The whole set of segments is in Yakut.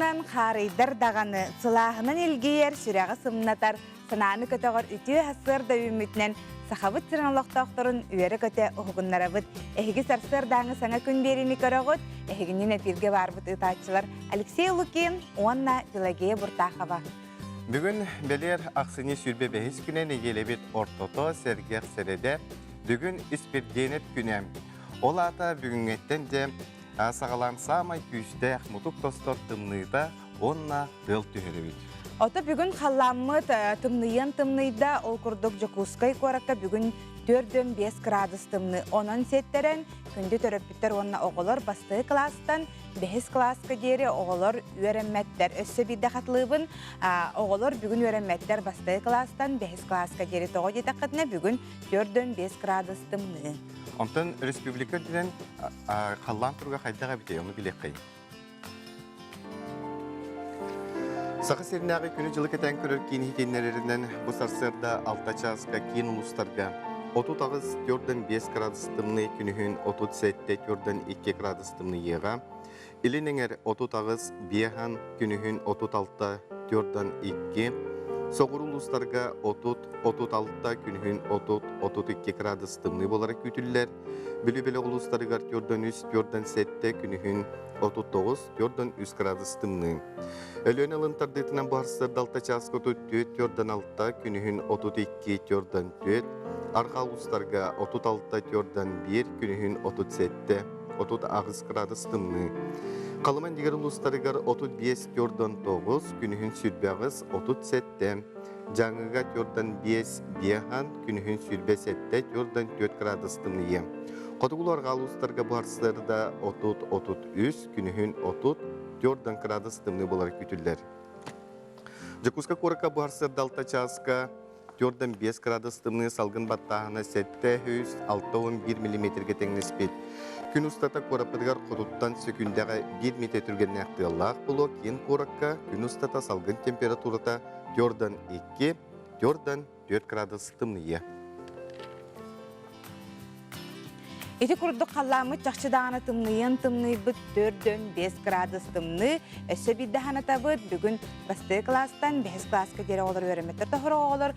Сарсыарданан хаарыйдар даҕаны, сылааһынан илгийэр, сүрэҕи сымнатар, санааны көтөҕөр үтүө сарсыарда үүммүтүнэн Сахабыт сирин олохтоохторун үөрэ-көтө уһугуннарабыт. Эһиги сарсыардааҥы саҥа күн биэриини көрөҕүт, эһигиннин эфиргэ баарбыт ыытааччылар Алексей Лукин уонна Пелагея Буртахова. Бүгүн бэлиэр ахсынньы 25 күнэ нэдиэлэбит ортото сэргэх сэрэдэ. Бүгүн Испирдиэнэп күнэ. Ол аата бүгүҥҥэттэн дьэ саҕалаан саамай күүстээх мутук тостор тымныыта уонна тыал түһэрэбит. Ото бүгүн халлааммыт тымныйыан тымныйда, ол курдук Дьокуускай куоракка бүгүн 4-5 градус тымныы. Онон сиэттэрэн күндү төрөппүттэр уонна оҕолор бастакы кылаастан бэһис кылааска диэри оҕолор үөрэммэттэр. Өссө биирдэ хатылыыбын, оҕолор бүгүн үөрэммэттэр бастакы кылаастан бэһис кылааска диэри. Тоҕо диэтэххитинэ бүгүн 4-5 градус тымныы. Онтон республика үрдүнэн халлаан туруга хайдах эбитий, ону билиэххэй. Саха сиринээҕи күнү-дьылы кэтээн көрөр киин иһитиннэрэринэн бу сарсыарда 6 чааска киин улуустарга 38 4-5 градус тымныы күнүһүн 37 4-2 градус тымныйыаҕа. Илин эҥэр 38 биэһан күнүһүн 36 4-2 Соҕуруу улуустарга 30 36 күнүһүн 30 32 градус тымныы буолара күүтүллэр. Бүлүү бөлөх улуустарыгар 4-3 4-7 күнүһүн 39 4-3 градус тымныы. Өлүөнэ ылын тардыытынан быһарсар алта чааска 34 4-6 күнүһүн 32 4-4 Арҕаа улуустарга 36 4-1 күнүһүн 37 38 градус тымныы. Халыма индигэр улуустарыгар 35 4-9 күнүһүн 28 37 Дьааҥыга 4-5 биэһан, күнүһүн 27 4-4 градус тымныйыа. Хотугулуу арҕаа улуустарга буһарсыарда 30-33, күнүһүн 30 4 градус тымныы буолара күүтүллэр. Дьокуускай куоракка буһарсыарда 6 чааска 4-5 градус тымныы салгын баттааһына 761 миллиметргэ тэҥнэспит. Күн устата куораппытыгар хотуттан сөкүүндэҕэ 1 метр түргэннээх тыаллаах буолуо киин куоракка күн устата салгын температурата 4-2, 4-4 градус тымныйыа. Ити курдук халлааммыт чахчы даҕаны тымныйан тымныйбыт 4-5 градус тымныы. Өссө биирдэ санатабыт, бүгүн бастакы кылаастан бэһис кылааска диэри оҕолор үөрэммэттэр. Тоһор оҕолор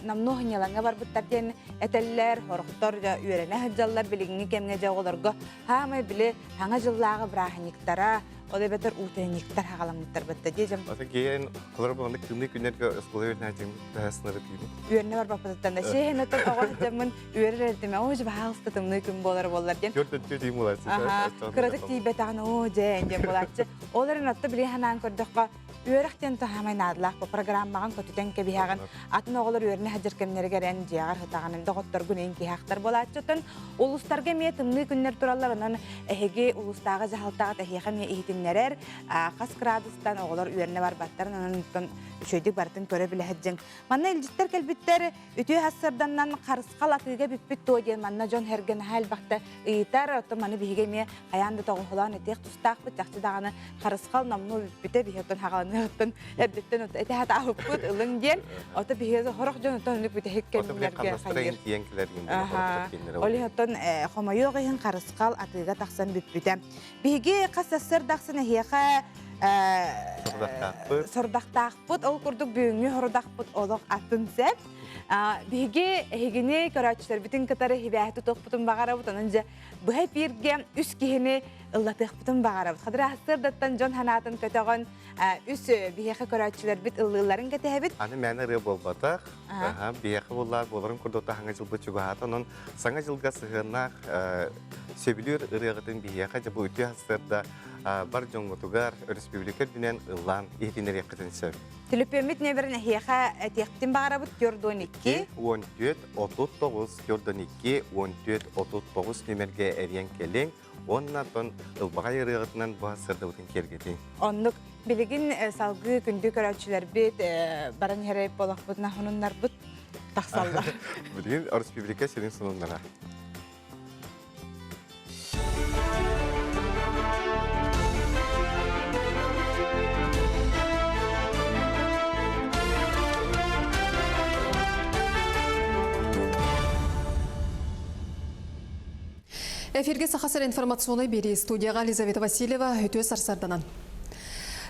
намнуо сынньалаҥҥа барбыттар диэн этэллэр, сорохтор үөрэнэ сылдьаллар билиҥҥи кэмҥэ дьэ оҕолорго хаамай били саҥа дьыллааҕы бырааһынньыктара Ол эбэтэр утренниктар хаҕаламмыттар бытта дии Ата киэн холор буоланнык тымныы күннэргэ оскуола үөрэнээччим таһаснары тиийдим. Үөрэнэ барбаппытыттан да сиэһин отон оҕо сылдьаммын үөрэр эрдимэ оо баһаалыста тымныы күн буолар буоллар диэн. Төрт өттү тиийим буолааччы. Кыратык тиийбэтэҕин оо дьэ диэн буолааччы. Ол эрэн отто билии санаан көрдөххө үөрэх диэн таһаамай наадалаах бу программаҕын көтүтэн кэбиһэҕин атын оҕолор үөрэнэ сылдьар кэмнэригэр эн дьиэҕэр сытаҕын доҕотторгун эн киһи буолааччытын улуустарга эмиэ тымныы күннэр тураллар онон эһиги улуустааҕы дьаһалтаҕыт эһиэхэ эмиэ иһитиннэрэр хас градустан оҕолор үөрэнэ барбаттарын онон үчүгэйдик барытын көрө билэ сылдьыҥ манна илдьиттэр кэлбиттэр Үтүө сарсыарданнан харысхал атыыга бүппүт дуо диэн манна дьон сэргэ наһаа элбэхтэ ыйытар. Оттон маны биһиги эмиэ хайаан да тоҕуһулаан этиэх тустаахпыт. Чахчы даҕаны харысхал номнуо бүппүтэ биһи оттон хаҕаланыаҕыттан эрдэттэн этэ сатаабыппыт ылыҥ диэн. Ото биһиги сорох дьон оттон оннук бүтэһик кэмнэргэ хайыыр. Ол иһин оттон хомойуох иһин харысхал атыыга тахсан бүппүтэ. Биһиги хас сарсыарда ахсын эһиэхэ сорудахтаахпыт. Ол курдук бүгүҥҥү сорудахпыт олох атын сөп. Биһиги эһигини көрөөччүлэрбитин кытары хибээһи тутуохпутун баҕарабыт. Онон дьэ быһа эфиргэ үс киһини ыллатыахпытын баҕарабыт. Хадыр сарсыардаттан дьон санаатын көтөҕөн үс биһиэхэ көрөөччүлэрбит ыллыылларын кэтэһэбит. Аны мээнэ ырыа буолбатах. Биһиэхэ буоллар буоларын курдук таһаҥа дьылбыт чугаһаата. Онон саҥа дьылга сыһыаннаах сөбүлүүр ырыаҕытын биһиэхэ дьэ бу үтүө сарсыарда бар дьоҥҥутугар өрөспүүбүлүкэ үрдүнэн ыллаан иһитиннэриэххитин сөп. Төлөпүөммүт нүөмэрин эһиэхэ этиэхпитин баҕарабыт 412 14 39 412 14 39 нүөмэргэ эрийэн кэлиҥ уонна оттон ылбаҕай ырыаҕытынан бу сырдыбытын киэргэтиҥ. Оннук билигин салгыы күндү көрөөччүлэрбит баран иһэр болохпутуна хонуннарбыт тахсаллар. Билигин өрөспүүбүлүкэ сирин сонуннара. Эфирге Саха сир информационный биэрии студияға Елизавета Васильева үтүө сарсарданан.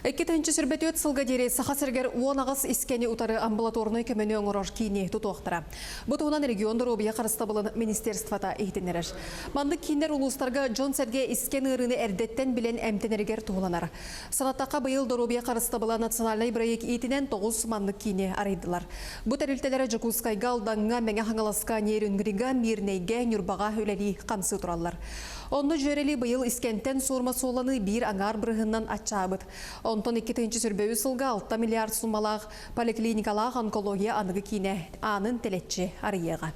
2 сүүс сылга диэри Саха сиригэр 18 искэни утары амбулаторнай көмөнү оҥорор киини тутуохтара. Бу туһунан регион доруобуйа харыстабылын министерствота иһитиннэрэр. Маннык кииннэр улуустарга дьон-сэргэ искэн ыарыыны эрдэттэн билэн эмтэнэригэр туһуланар. Санаттахха быйыл доруобуйа харыстабыла национальнай бырайыак иитинэн 9 маннык киини арыйдылар. Бу тэрилтэлэрэ Дьокуускайга, Алдаҥҥа, Мэҥэ Хаҥаласка, Нерюнгрига, Мирнэйгэ, Ньурбаҕа үлэлии хамсыы тураллар. Онно дьүөрэли быйыл искэнтэн суорма суолланыы биир аҥаар бырыһыннан аччаабыт. Онтон 2023 сылга 6 миллиард суммалаах поликлиникалаах онкология аныгы киинэ аанын тэлэччи арыйыаҕа.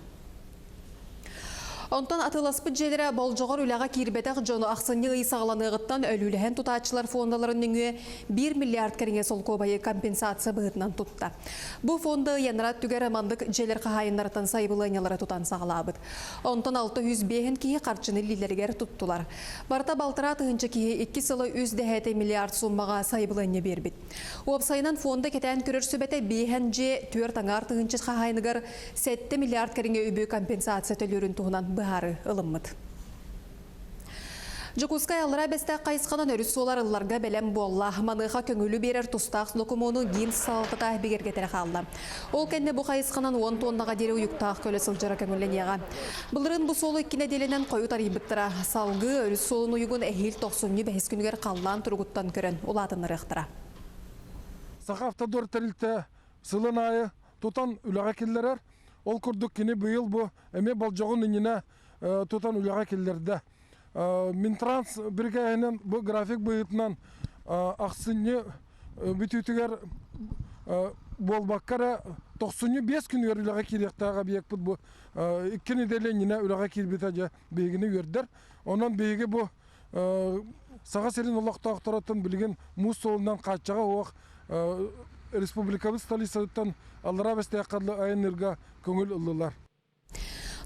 Онтон атыыласпыт дьиэлэрэ болдьоҕор үлэҕэ киирбэтэх дьону ахсынньы ый саҕаланыаҕыттан өлүүлэһэн тутааччылар фондаларын нөҥүө 1 миллиард кэриҥэ солкуобайы компенсация быһыытынан тутта. Бу фонда ыйанара түгэр маннык дьиэлэр хаһаайыннарыттан сайабылыанньалары тутан саҕалаабыт. Онтон 605 киһи харчыны илиилэригэр туттулар. Барыта балтараа тыһыынча киһи икки сылы үс дэһээти миллиард суммаҕа сайабылыанньа биэрбит. Уопсайынан фонда кэтээн көрөр сүбэтэ биэһэн дьиэ түөрт аҥаар тыһыынча хаһаайыныгар 7 миллиард кэриҥэ үбү компенсация төлүүрүн туһунан быһаарыы ылыммыт. Дьокуускай Аллараа Бэстээх хайысханан өрүс суола арылларга бэлэм буолла. Маныаха көҥүлү биэрэр тустаах докумуону ГИМС салалтата бигэргэтэрэ хаалла. Ол кэннэ бу хайысханан 10 туоннаҕа диэри уйуктаах көлө сылдьара көҥүллэниэҕэ. Былырыын бу суолу икки нэдиэлэнэн хойут арыйбыттара. Салгыы өрүс суолун уйугун эһиил тохсунньу бэһис күнүгэр халлаан туругуттан көрөн улаатыннарыахтара. Саха Автодор тэрилтэ сылын аайы тутан үлэҕэ киллэрэр. Ол курдук кини быйыл бу эмиэ болдьоҕун иннинэ тутан үлэҕэ киллэрдэ. Минтранс биригээһинэн бу график быһыытынан ахсынньы бүтүүтүгэр буолбакка эрэ тохсунньу биэс күнүгэр үлэҕэ киириэхтээх объекпыт бу икки нэдиэлэ иннинэ үлэҕэ киирбитэ дьэ биһигини үөрдэр. Онон биһиги бу Саха сирин олохтоохторуттан билигин муус суолунан хааччаҕа суох республикабыт столицатыттан Аллараа Бэстээххэ айанныырга көҥүл ыллылар.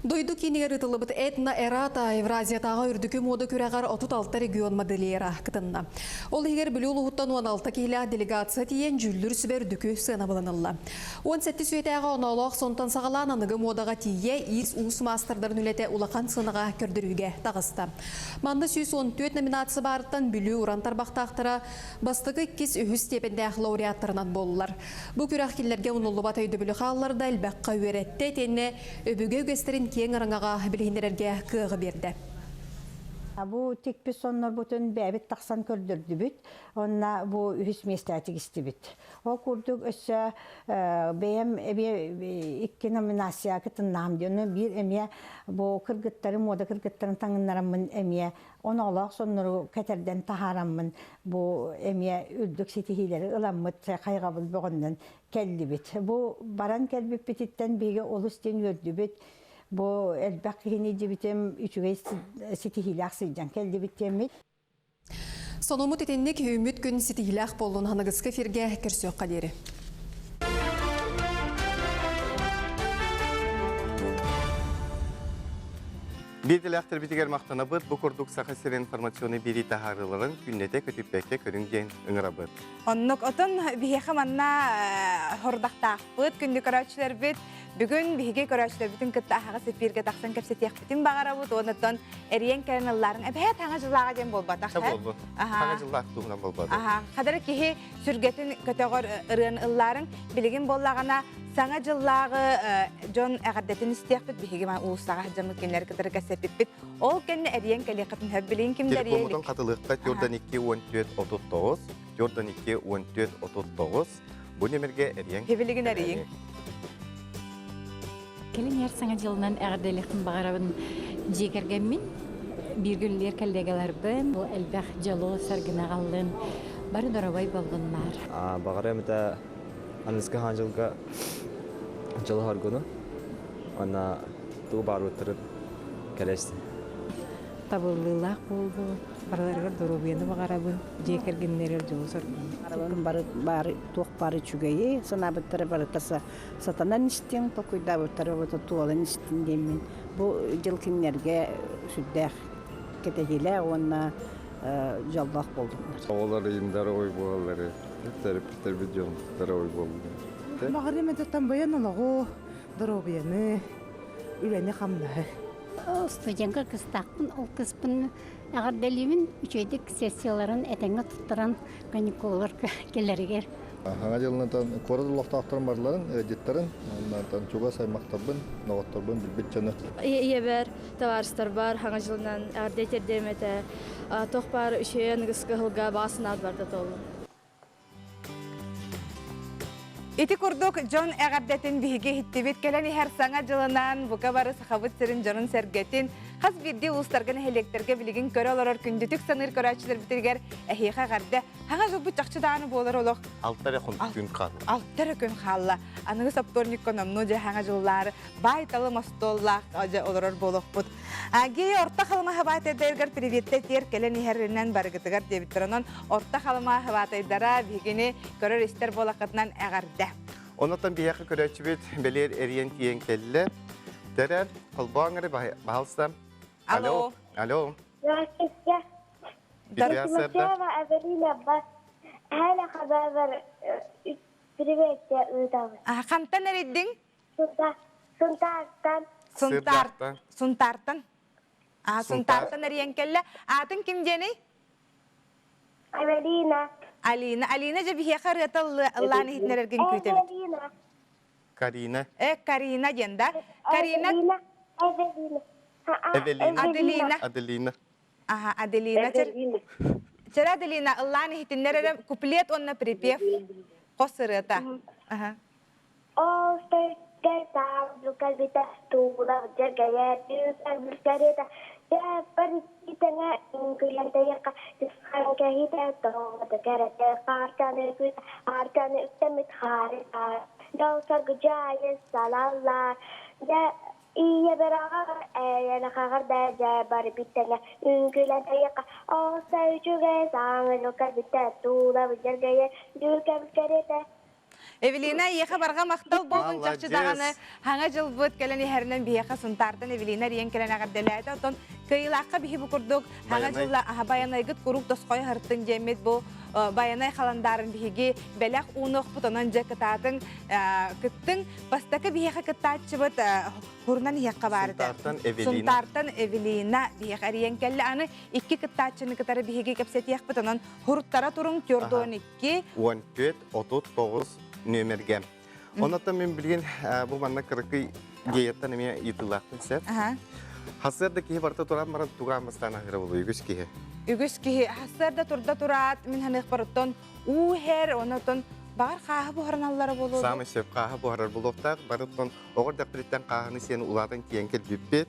Дойду киинигэр ыытыллыбыт Этно-Эрата Евразиятааҕы үрдүкү муода күрэҕэр 36 регион модельера кытынна. Ол иһигэр Бүлүү улууһуттан 16 киһилээх делегация тиийэн дьүүллүүр сүбэ үрдүкү сыанабылын ылла. 17 сүөтээҕи оноолоох сонтон саҕалаан аныгы муодаҕа тиийэ иис-уус маастардарын үлэтэ улахан сыанаҕа көрдөрүүгэ таҕыста. Манна 114 номинация баарыттан Бүлүү уран тарбахтаахтара бастакы, иккис, үһүс степендээх лауреаттарынан буоллулар. Бу күрэх кинилэргэ умнуллубат өйдөбүлү хаалларда, элбэххэ үөрэттэ итиэннэ өбүгэ үгэстэрин киэҥ араҥаҕа билиһиннэрэргэ кыаҕы биэрдэ. Бу тикпит соннорбутун бэйэбит тахсан көрдөрдүбүт. Онно бу үһүс миэстэҕэ тигистибит. Ол курдук өссө бэйэм эбиэ икки номинацияга кытыннаам диэн биир эмиэ бу кыргыттары мода кыргыттарын таҥыннараммын эмиэ оноолоох соннору кэтэрдэн таһаараммын бу эмиэ үрдүк ситиһиилэри ыламмыт хайҕабыл бөҕөннөн кэллибит. Бу баран кэлбиппититтэн биһиги олус диэн үөрдүбүт. Бу элбэх киһини дьибитим үчүгэй ситиһиилээх сылдьан кэллибит диэммит. Сонуммут итинник үүммүт күн ситиһиилээх буоллун аныгыскы эфиргэ көрсүөххэ диэри. Биирдэлээхтэрбитигэр махтанабыт. Бу курдук Саха сирин информационнай биэрии таһаарыыларын күннэтэ көтүппэккэ көрүҥ диэн ыҥырабыт. Оннук отон биһиэхэ манна хордахтаахпыт, күндү көрөөччүлэрбит. Бүгүн биһиги көрөөччүлэрбитин кытта аһаҕас эфиргэ тахсан кэпсэтиэхпитин баҕарабыт. Онон эрийэн кэлэн ыллаарыҥ. Эбэһээт хаҥа дьыллааҕа диэн буолбатах. Болбут. Хаҥа дьыллаах туһунан буолбатах. Аха. Хадара киһи сүргэтин көтөҕөр ырыаны ыллаарыҥ. Билигин буоллаҕына саҥа дьыллааҕы дьон эҕэрдэтин истиэхпит. Биһиги уулуссаҕа сылдьаммыт кинилэри кытары кэпсэппиппит. Ол кэннэ эрийэн кэлиэххитин сөп. Билигин ким да эрийэ Телефоммутун хатылыахха 4 2 14 39 4 2 14 39 бу нөмерге эрийэн Билигин эрийиҥ. Кэлин эр саҥа дьылынан эҕэрдэлиэхпин баҕарабын дьиэ кэргэммин, бииргэ үлэлиир коллегаларбын, бу элбэх дьолу саргыны аҕаллын, бары доруобай буоллуннар. Баҕарыам этэ аныгыскы хаан дьылга дьолу-соргуну уонна тугу баарбыттарын кэлэстин. Табыллыылаах буоллун, барыларыгар доруобуйаны баҕарабын, дьиэ кэргэннэригэр дьолу-соргуну. Баҕарабын бары баары туох баар үчүгэйи, санаабыттара барыта сатанан истиҥ, толкуйдаабыттара барыта туолан истин диэммин бу дьыл кинилэргэ сүрдээх кэтэһиилээх уонна дьоллоох буоллуннар. Оҕолор ыйымдара ой буолаллары, төрөппүттэрбит дьонтара ой буоллулар. Баҕарым этэ баян олоҕу, доруобуйаны, үлэни-хамнаһы. Студентка кыстаахпын, ол кыспын. Эҕэрдэлиибин үчүгэйдик сессияларын этэҥҥэ туттаран каникулугар кэлэригэр. Саҥа дьылынан куорат олохтоохторун барыларын, ыалдьыттарын, онтон чугас аймахтарбын, доҕотторбун билбит дьону. Ийэбэр, табаарыстарбар Саҥа дьылынан эҕэрдэ тиэрдиэм этэ. Туох баар үчүгэй аныгыскы ыһылга баҕа санаат барда туоллун. Ити курдук дьон эҕэрдэтин биһиги иһиттибит. Кэлэн иһэр саҥа дьылынан бука бары сахабыт сирин дьонун-сэргэтин хас биирдии улуустарга нэһилиэктэргэ билигин көрө олорор күндүтүк саныыр көрөөччүлэрбитигэр эһиэхэ эҕэрдэ. Саҥа дьылбыт чахчы даҕаны буолар олох. Алта эрэ күн хаалла. Алта эрэ күн хаалла. Аныгы сопторникка номнуо дьэ саҥа дьыллаары баай-талым остуоллаах дьэ олорор буолуохпут. Гея Орто Халыма хабаатайдарыгар приветтэ тиэр кэлэн иһэринэн барыгытыгар диэбиттэр. Онон Орто Халыма хабаатайдара биһигини көрөр-истэр буолаххытынан эҕэрдэ. Онотон биһиэхэ көрөөччүбүт бэлиэр эриэн тиийэн кэллэ. Тэрэр, холбооҥ эрэ баһалса. Алло. Алло. Здравствуйте. Здравствуйте. Эвелина Хәле хабар привет ыытабын. Хантан эрийдиҥ? Сунтаартан. Сунтаартан. Сунтаартан. А, Сунтаартан эрийэн кэллэ. Аатын ким диэний? Алина. Алина. Алина дьэ биһиэхэ ырыата ыллаан иһитиннэрэргин күүтэбит. Эвелина. Карина. Э, Карина диэн да? Карина. Эвелина. Эвелина. Аделина. Аделина. Аха, Аделина. Чэрэ Аделина ыллаан иһитиннэр эрэ куплет уонна припев хос ырыата. Аха. Ол кэлбитэ туулар дьэргэйэр бүлкэритэ дьэппэр ититэҥэ үҥкүлэн тэйэххэ тысхан кэһитэ тоҕото кэрэтэ хаарчаны үкүт хаарчаны үктэммит хаары дьол саргы дьаайы салаллар дьэ ийэбэр аҕаҕар эйэлэ хаҕар да дьэ бары бүттэҥэ үҥкүлэн тэйэххэ ол үчүгэй саҥа кэлбитэ туулабыт дьэргэйэр бүлкэритэ Эвелина, эйиэхэ барҕа махтал буолун чахчы даҕаны хаҥа дьылбыт кэлэн иһэринэн биһиэхэ Сунтаартан Эвелина эрийэн кэлэн эҕэрдэлээтэ. Оттон кыайыылаахха биһи бу курдук хаҥа дьылла байанайгыт куруук тосхойо һыртын диэммит бу байанай халандаарын биһиги бэлэх уунуохпут онон дьэ кытаатыҥ кыттыҥ. Бастакы биһиэхэ кыттааччыбыт Хурунан иһиэххэ баар этэ. Сунтаартан Эвелина. Сунтаартан Эвелина биһиэхэ эрийэн кэллэ. Аны икки кыттааччыны кытары биһиги кэпсэтиэхпит. Онон хуруттара туруҥ 412 14 39 нүөмэргэ. Оннуттан мен билигин бу манна кыракый геяттан эмиэ ыйытыылаахпын сөп. Хасыарда киһи барыта туран баран туга аммастаан аһыыра буолуо үгүс киһи. Үгүс киһи хасыарда турда тураат мин ханыахпар оттон уу иһэр, онотон баҕар хааһы буһарыналлара буолуо. Саамай сөп хааһы буһарар буолуохтаах. Барыттан оҕор дэхпириттэн хааһыны сиэн улаатан тиийэн кэлбиппит.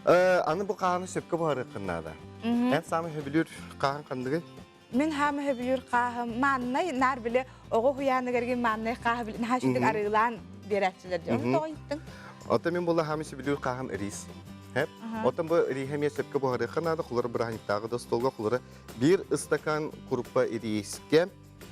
Аны бу хааһыны сөпкө буһарыаххын наада. Эн саамай сөбүлүүр хааһын ханныгый? Мин хаама сөбүлүүр хааһым мааннай наар били оҕо уһуйааныгар мааннай хааһы били наһаа үчүгдүк арыылаан биэрээччилэр дии. Ону тоҕо ыйыттыҥ? Оттон мин буолла хаамы сөбүлүүр хааһым рис. Хэп. Оттон бу риһэ эмиэ сөпкө буһарыахха наада, холоро бырааһынньыктааҕы да остуолга холоро биир ыстакаан куруппа ириискэ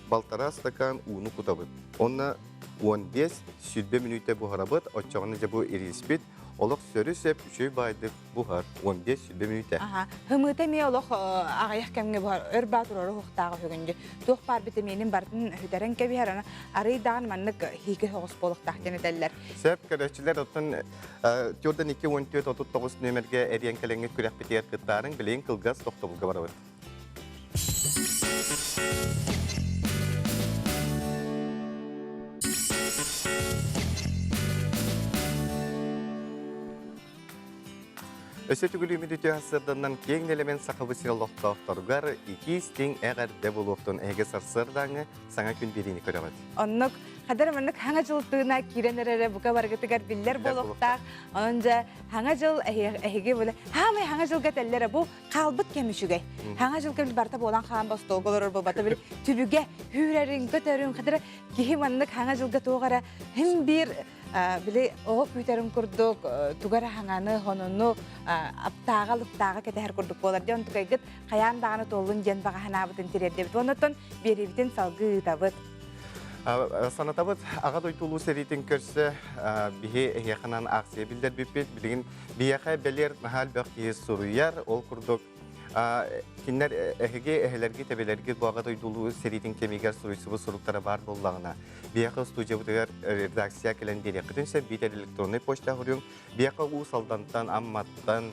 балтараа стакан ууну кутабыт. Онно 15 сүрбэ мүнүүтэ буһарабыт, оччоҕуна дьэ бу ириспит олох сөрү сөп үчүгэй баайдык буһар 15 сүрбэ мүнүүтэ. Аха. Хымыыта эмиэ олох аҕыйах кэмҥэ буһар, өр баа турары уһуктааҕы үһүгүн Туох баар битэмиинин барытын сүтэрэн кэбиһэр, аны арый даҕаны маннык хиики соҕус буолуохтаах диэн этэллэр. Сөп, көрөөччүлэр, оттон 4 2 14 39 нүөмэргэ эриэн кэлэҥҥит күрэхпитигэр кыттаарыҥ, билигин кылгас тохтобулга барабыт. Өссө түгүлүүмүт үтүө сарсыарданан киэҥ нэлэмэн сахабыт сирэ олохтоохторугар итии-истиҥ эҕэрдэ буолуохтун эһиги сарсыардааҥҥы саҥа күн биэриини көрөҕүт. Оннук хадыр маннык хаҥа дьыл тыына киирэн эрэрэ бука барыгытыгар биллэр буолуохтаах. Онон дьэ хаҥа дьыл эһиги били хаамай хаҥа дьылга этэллэрэ бу хаалбыт кэм үчүгэй. Хаҥа дьыл кэм барыта буолан хаан остуолга олорор буолбата били түбүгэ хүүрэрин көтөрүн хадыр киһи маннык хаҥа дьылга туох эрэ хим биир били оҕо күүтэрин курдук тугу эрэ хаҥаны, хонону аптааҕа, лыптааҕа кэтэһэр курдук буолар. Дьэ онтукайгыт хайаан даҕаны туоллун диэн баҕа санаабытын тириэрдэбит. Оннуттан биэриибитин салгыы ыытабыт. Санатабыт, Аҕа дойду Улуу сэриитин көрсө биһи эһиэхэнэн акция биллэрбиппит. Билигин биһиэхэ бэлиэр наһаа элбэх киһи суруйар. Ол курдук кинилэр эһиги эһэлэргит, эбэлэргит бу Аҕа дойду Улуу сэриитин кэмигэр суруйсубут суруктара баар буоллаҕына, биһиэхэ устуудьуйабытыгар редакция кэлэн биэриэххитин сөп, биитэр электроннай почта суруйуҥ. Биһиэхэ Уус Алдантан, Амматтан,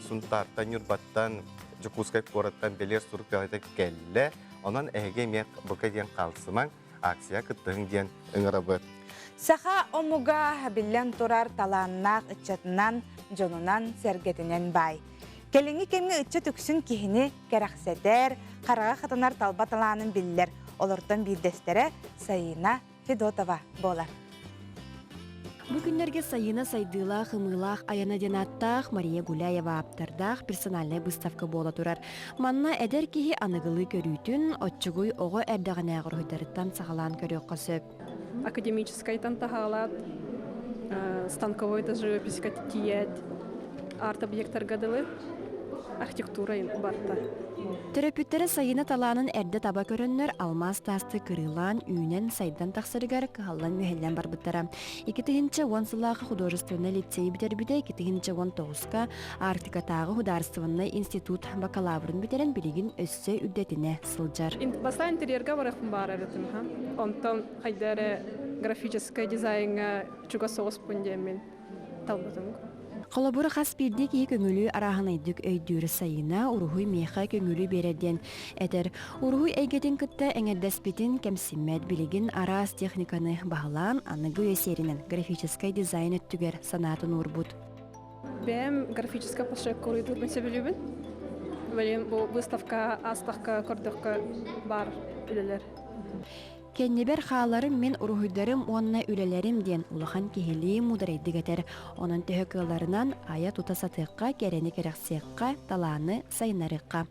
Сунтаартан, Ньурбаттан, Дьокуускай куораттан бэлиэр сурук бөҕөтө кэллэ. Онон эһиги эмиэ бука диэн хаалсымаҥ, акция кыттыһыҥ диэн ыҥырабыт. Саха омуга биллэн турар талааннаах ыччатынан, дьонунан, сэргэтинэн баай. Кэлиҥҥи кэмҥэ ыччат үксүн киһини кэрэхсэтэр, хараҕа хатанар талба талаанын биллэр. Олортон биирдэстэрэ Саина Федотова буолар. Бу күннэргэ Сайыына сайдыылаах, ымыылаах айана диэн ааттаах Мария Гуляева ааптардаах персональнай выставка буола турар. Манна эдэр киһи аныгылыы көрүүтүн, оччугуй оҕо эрдэҕинээҕи уруһуйдарыттан саҕалаан көрүөххэ сөп. Академическайтан таһаалаат, станковой да живописька тиийээт, арт-объектарга дылы архитектура барта. Төрөппүттэрэ Сайыына талаанын эрдэ таба көрөннөр, алмаас таасты кырыылаан, үүнэн, сайдан тахсарыгар кыһаллан-мүһэллэн барбыттара. 2010 сыллаахы художественнай лицейи бүтэрбитэ, 2019-ка Арктикатааҕы художественнай институт бакалаврын бүтэрэн билигин өссө үрдэтинэ сылдьар. Бастаан интерьерга барыахпын баарар этим, онтон хайда эрэ графическай дизайҥҥа чугас соҕуспун диэммин талбытым. Холобур, хас биирдии киһи көҥүлү арааһынайдык өйдүүр Сайыына уруһуй миэхэ көҥүлү биэрэр диэн этэр. Уруһуй эйгэтин кытта эҥэрдэспитин кэмсиммэт билигин араас техниканы баһылаан, аныгы үйэ сиэринэн графическай дизайн өттүгэр санаатын уурбут. Бэйэм графическай площадка уруйдуурбун сөбүлүүбүн. Блин, бу выставка астахка көрдөххө баар үлэлэр. Кэннибэр хааларым мин уруһуйдарым уонна үлэлэрим диэн улахан киһилии муударайдык этэр. Онон төһө кыалларынан айа-тута сатыахха, кэрэни кэрэхсиэххэ, талааны сайыннарыахха.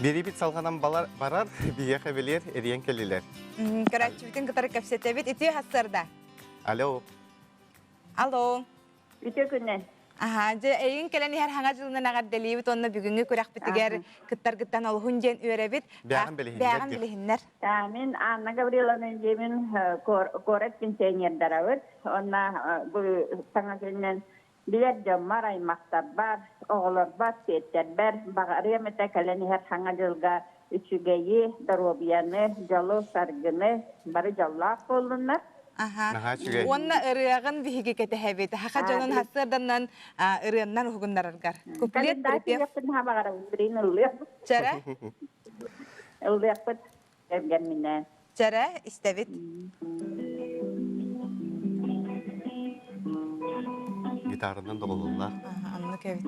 Биэриибит салҕанан барар, биһиэхэ билиэр эриэн кэллилэр. Көрөөччүбүтүн кытары кэпсэтэбит. Ити хассарда. Алло. Алло. Үтүө күннэн. Аха, дьэ эйигин кэлэн иһэр хаҥа дьылынан эҕэрдэлиибит уонна бүгүҥҥү күрэхпитигэр кыттаргыттан олуһун диэн үөрэбит. Бэҕэн билиһиннэр. билиһиннэр. Мин Анна Гавриловна диэмин куорат пенсионердарабыт. Онна бу саҥа күннэн билэр дьоммор, аймахтарбар, оҕолорбор, сиэттэрбэр баҕарыам этэ кэлэн иһэр хаҥа дьылга үчүгэйи, доруобуйаны, дьолу, саргыны бары дьоллоох буоллуннар. Аха. Уонна ырыаҕын биһиги кэтэһэбит. Хаха дьонун хассыарданан ырыаннан уһугуннараргар. Куплет припев. Чэрэ? Ыллыахпыт кэргэмминээн. Чэрэ, истэбит. Гитаранан доҕололлар. Аннык эбит.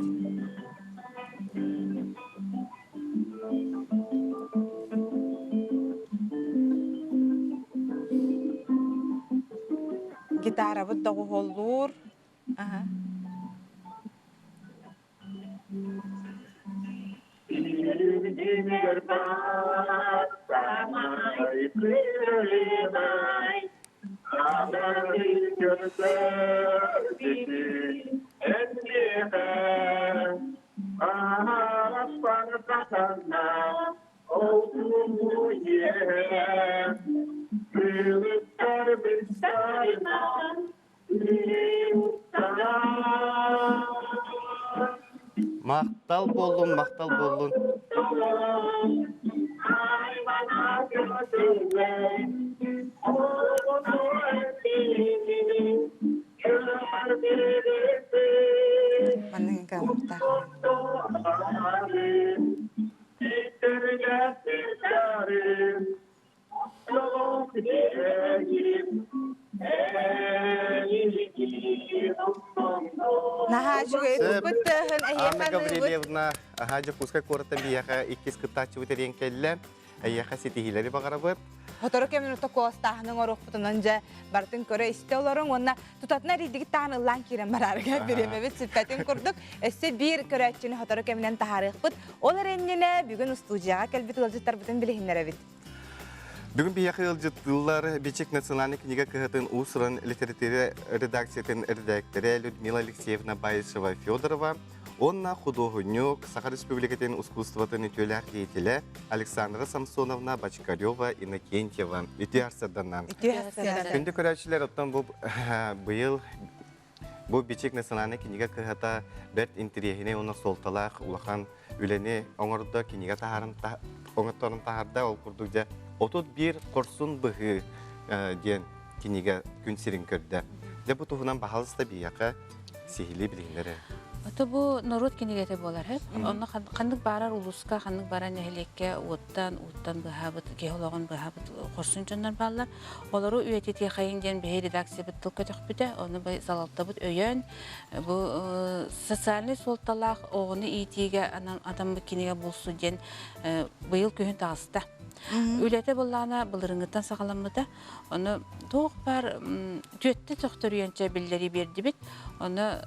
Гитарабыт доҕуһуоллуур. Аха. Махтал буоллун, махтал буоллун. Наһаа үчүгэй туппут тыаһын эһиэхэ Анна Гаврильевна, аһаа Дьокуускай куораттан биһиэхэ иккис кыттааччыбыт эриэн кэллэ. Эйиэхэ ситиһиилэри баҕарабыт. Сотору кэмин токуостааһын оҥоруохпутунан дьэ барытын көрө-истэ олоруҥ уонна тутатына эрийдигит таһан ыллаан киирэн бараарга бириэмэбит сүппэтин курдук өссө биир көрөөччүнү сотору кэминэн таһаарыахпыт. Ол эрэ иннинэ бүгүн устуудьуйаҕа кэлбит ыалдьыттарбытын билиһиннэрэбит. Бүгүн биһиэхэ ыалдьыттыыллар Бичик национальнай кинигэ кыһатын уус-уран литература редакциятын редактора Людмила Алексеевна Баишева-Федорова уонна худуоһунньук, Саха Республикатын искусствотын үтүөлээх деятелэ Александра Самсоновна Бочкарева Иннокентьева үтүө арсарданна. Үтүө Күндү көрөөччүлэр, оттон бу быйыл бу Бичик национальнай кинигэ кыһата бэрт интэриэһинэй уонна суолталаах улахан үлэни оҥордо, кинигэ таһааран оҥотторон таһаарда. Ол курдук дьэ 31 хорсун быһыы диэн кинигэ күн сирин көрдө. Дьэ бу туһунан баһалыста биһиэхэ сиһилии билиһиннэрэ. Ото бу норуот кинигэтэ буолар һэп. Онно ханнык баарар улууска, ханнык баарар нэһилиэккэ уоттан, ууттан быһаабыт, киһи олоҕун быһаабыт хорсун дьоннор бааллар. Олору үйэтитиэхэйин диэн биһи редакциябыт тыл көтөхпүтэ. Ону салалтабыт өйөөн бу социальнай суолталаах оҕону иитиигэ анаммыт кинигэ булсу диэн быйыл күһүн таҕыста. Үлэтэ былаана былырыҥҥыттан саҕаламмыта. Ону туох баар түөттэ төхтөрүйэнчэ биллэрии биэрдибит. Ону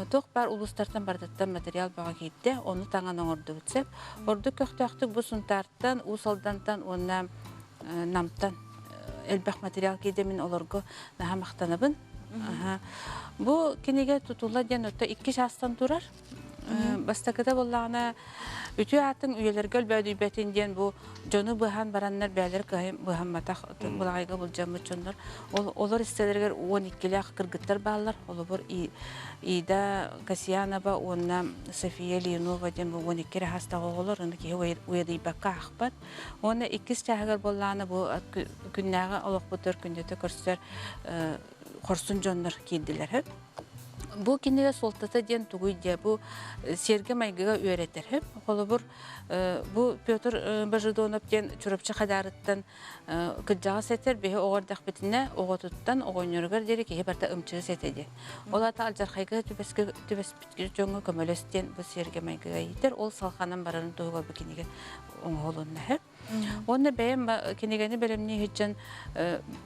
туох баар улуустартан барытыттан материал бөҕө киирдэ. Ону таҥан оҥордубут сөп. Ордук көхтөөхтүк бу Сунтаартан, Уус Алдантан уонна Намтан элбэх материал киирдэ. Мин олорго наһаа махтанабын. Бу кинигэ тутула диэн отто икки чаастан турар. Бастакыта буоллаҕына, үтүө аатыҥ үйэлэргэ өлбөөдүйбэтин диэн бу дьону быһан бараннар бэйэлэр кыайан быһамматах былаҕайга былдьаммыт дьоннор. Ол олор истэлэригэр 12-лээх кыргыттар бааллар. Холобур, Ида Касьянова уонна София Ильинова диэн бу 12 эрэ саастаах оҕолор, ону киһи уйадыйбакка аахпат. Уонна иккис чааһыгар буоллаҕына бу күннээҕи олохпутугар күннэтэ көрсөр хорсун дьоннор киирдилэр. Бу кинигэ суолтата диэн тугуй диэ, бу сиэргэ-майгыга үөрэтэр. Холобур, бу Петр Божедонов диэн Чурапчы Хадаарыттан кырдьаҕас этэр, биһи оҕо эрдэхпитинэ оҕотуттан оҕонньоругар диэри киһи барыта ымчыыс этэ диэн. Ол аата алдьархайга түбэспит дьоҥҥо көмөлөс диэн бу сиэргэ-майгыга иитэр. Ол салҕанан барарын туһугар бу кинигэ оҥоһулунна. Уонна бэйэм кинигэни бэлэмнии сылдьан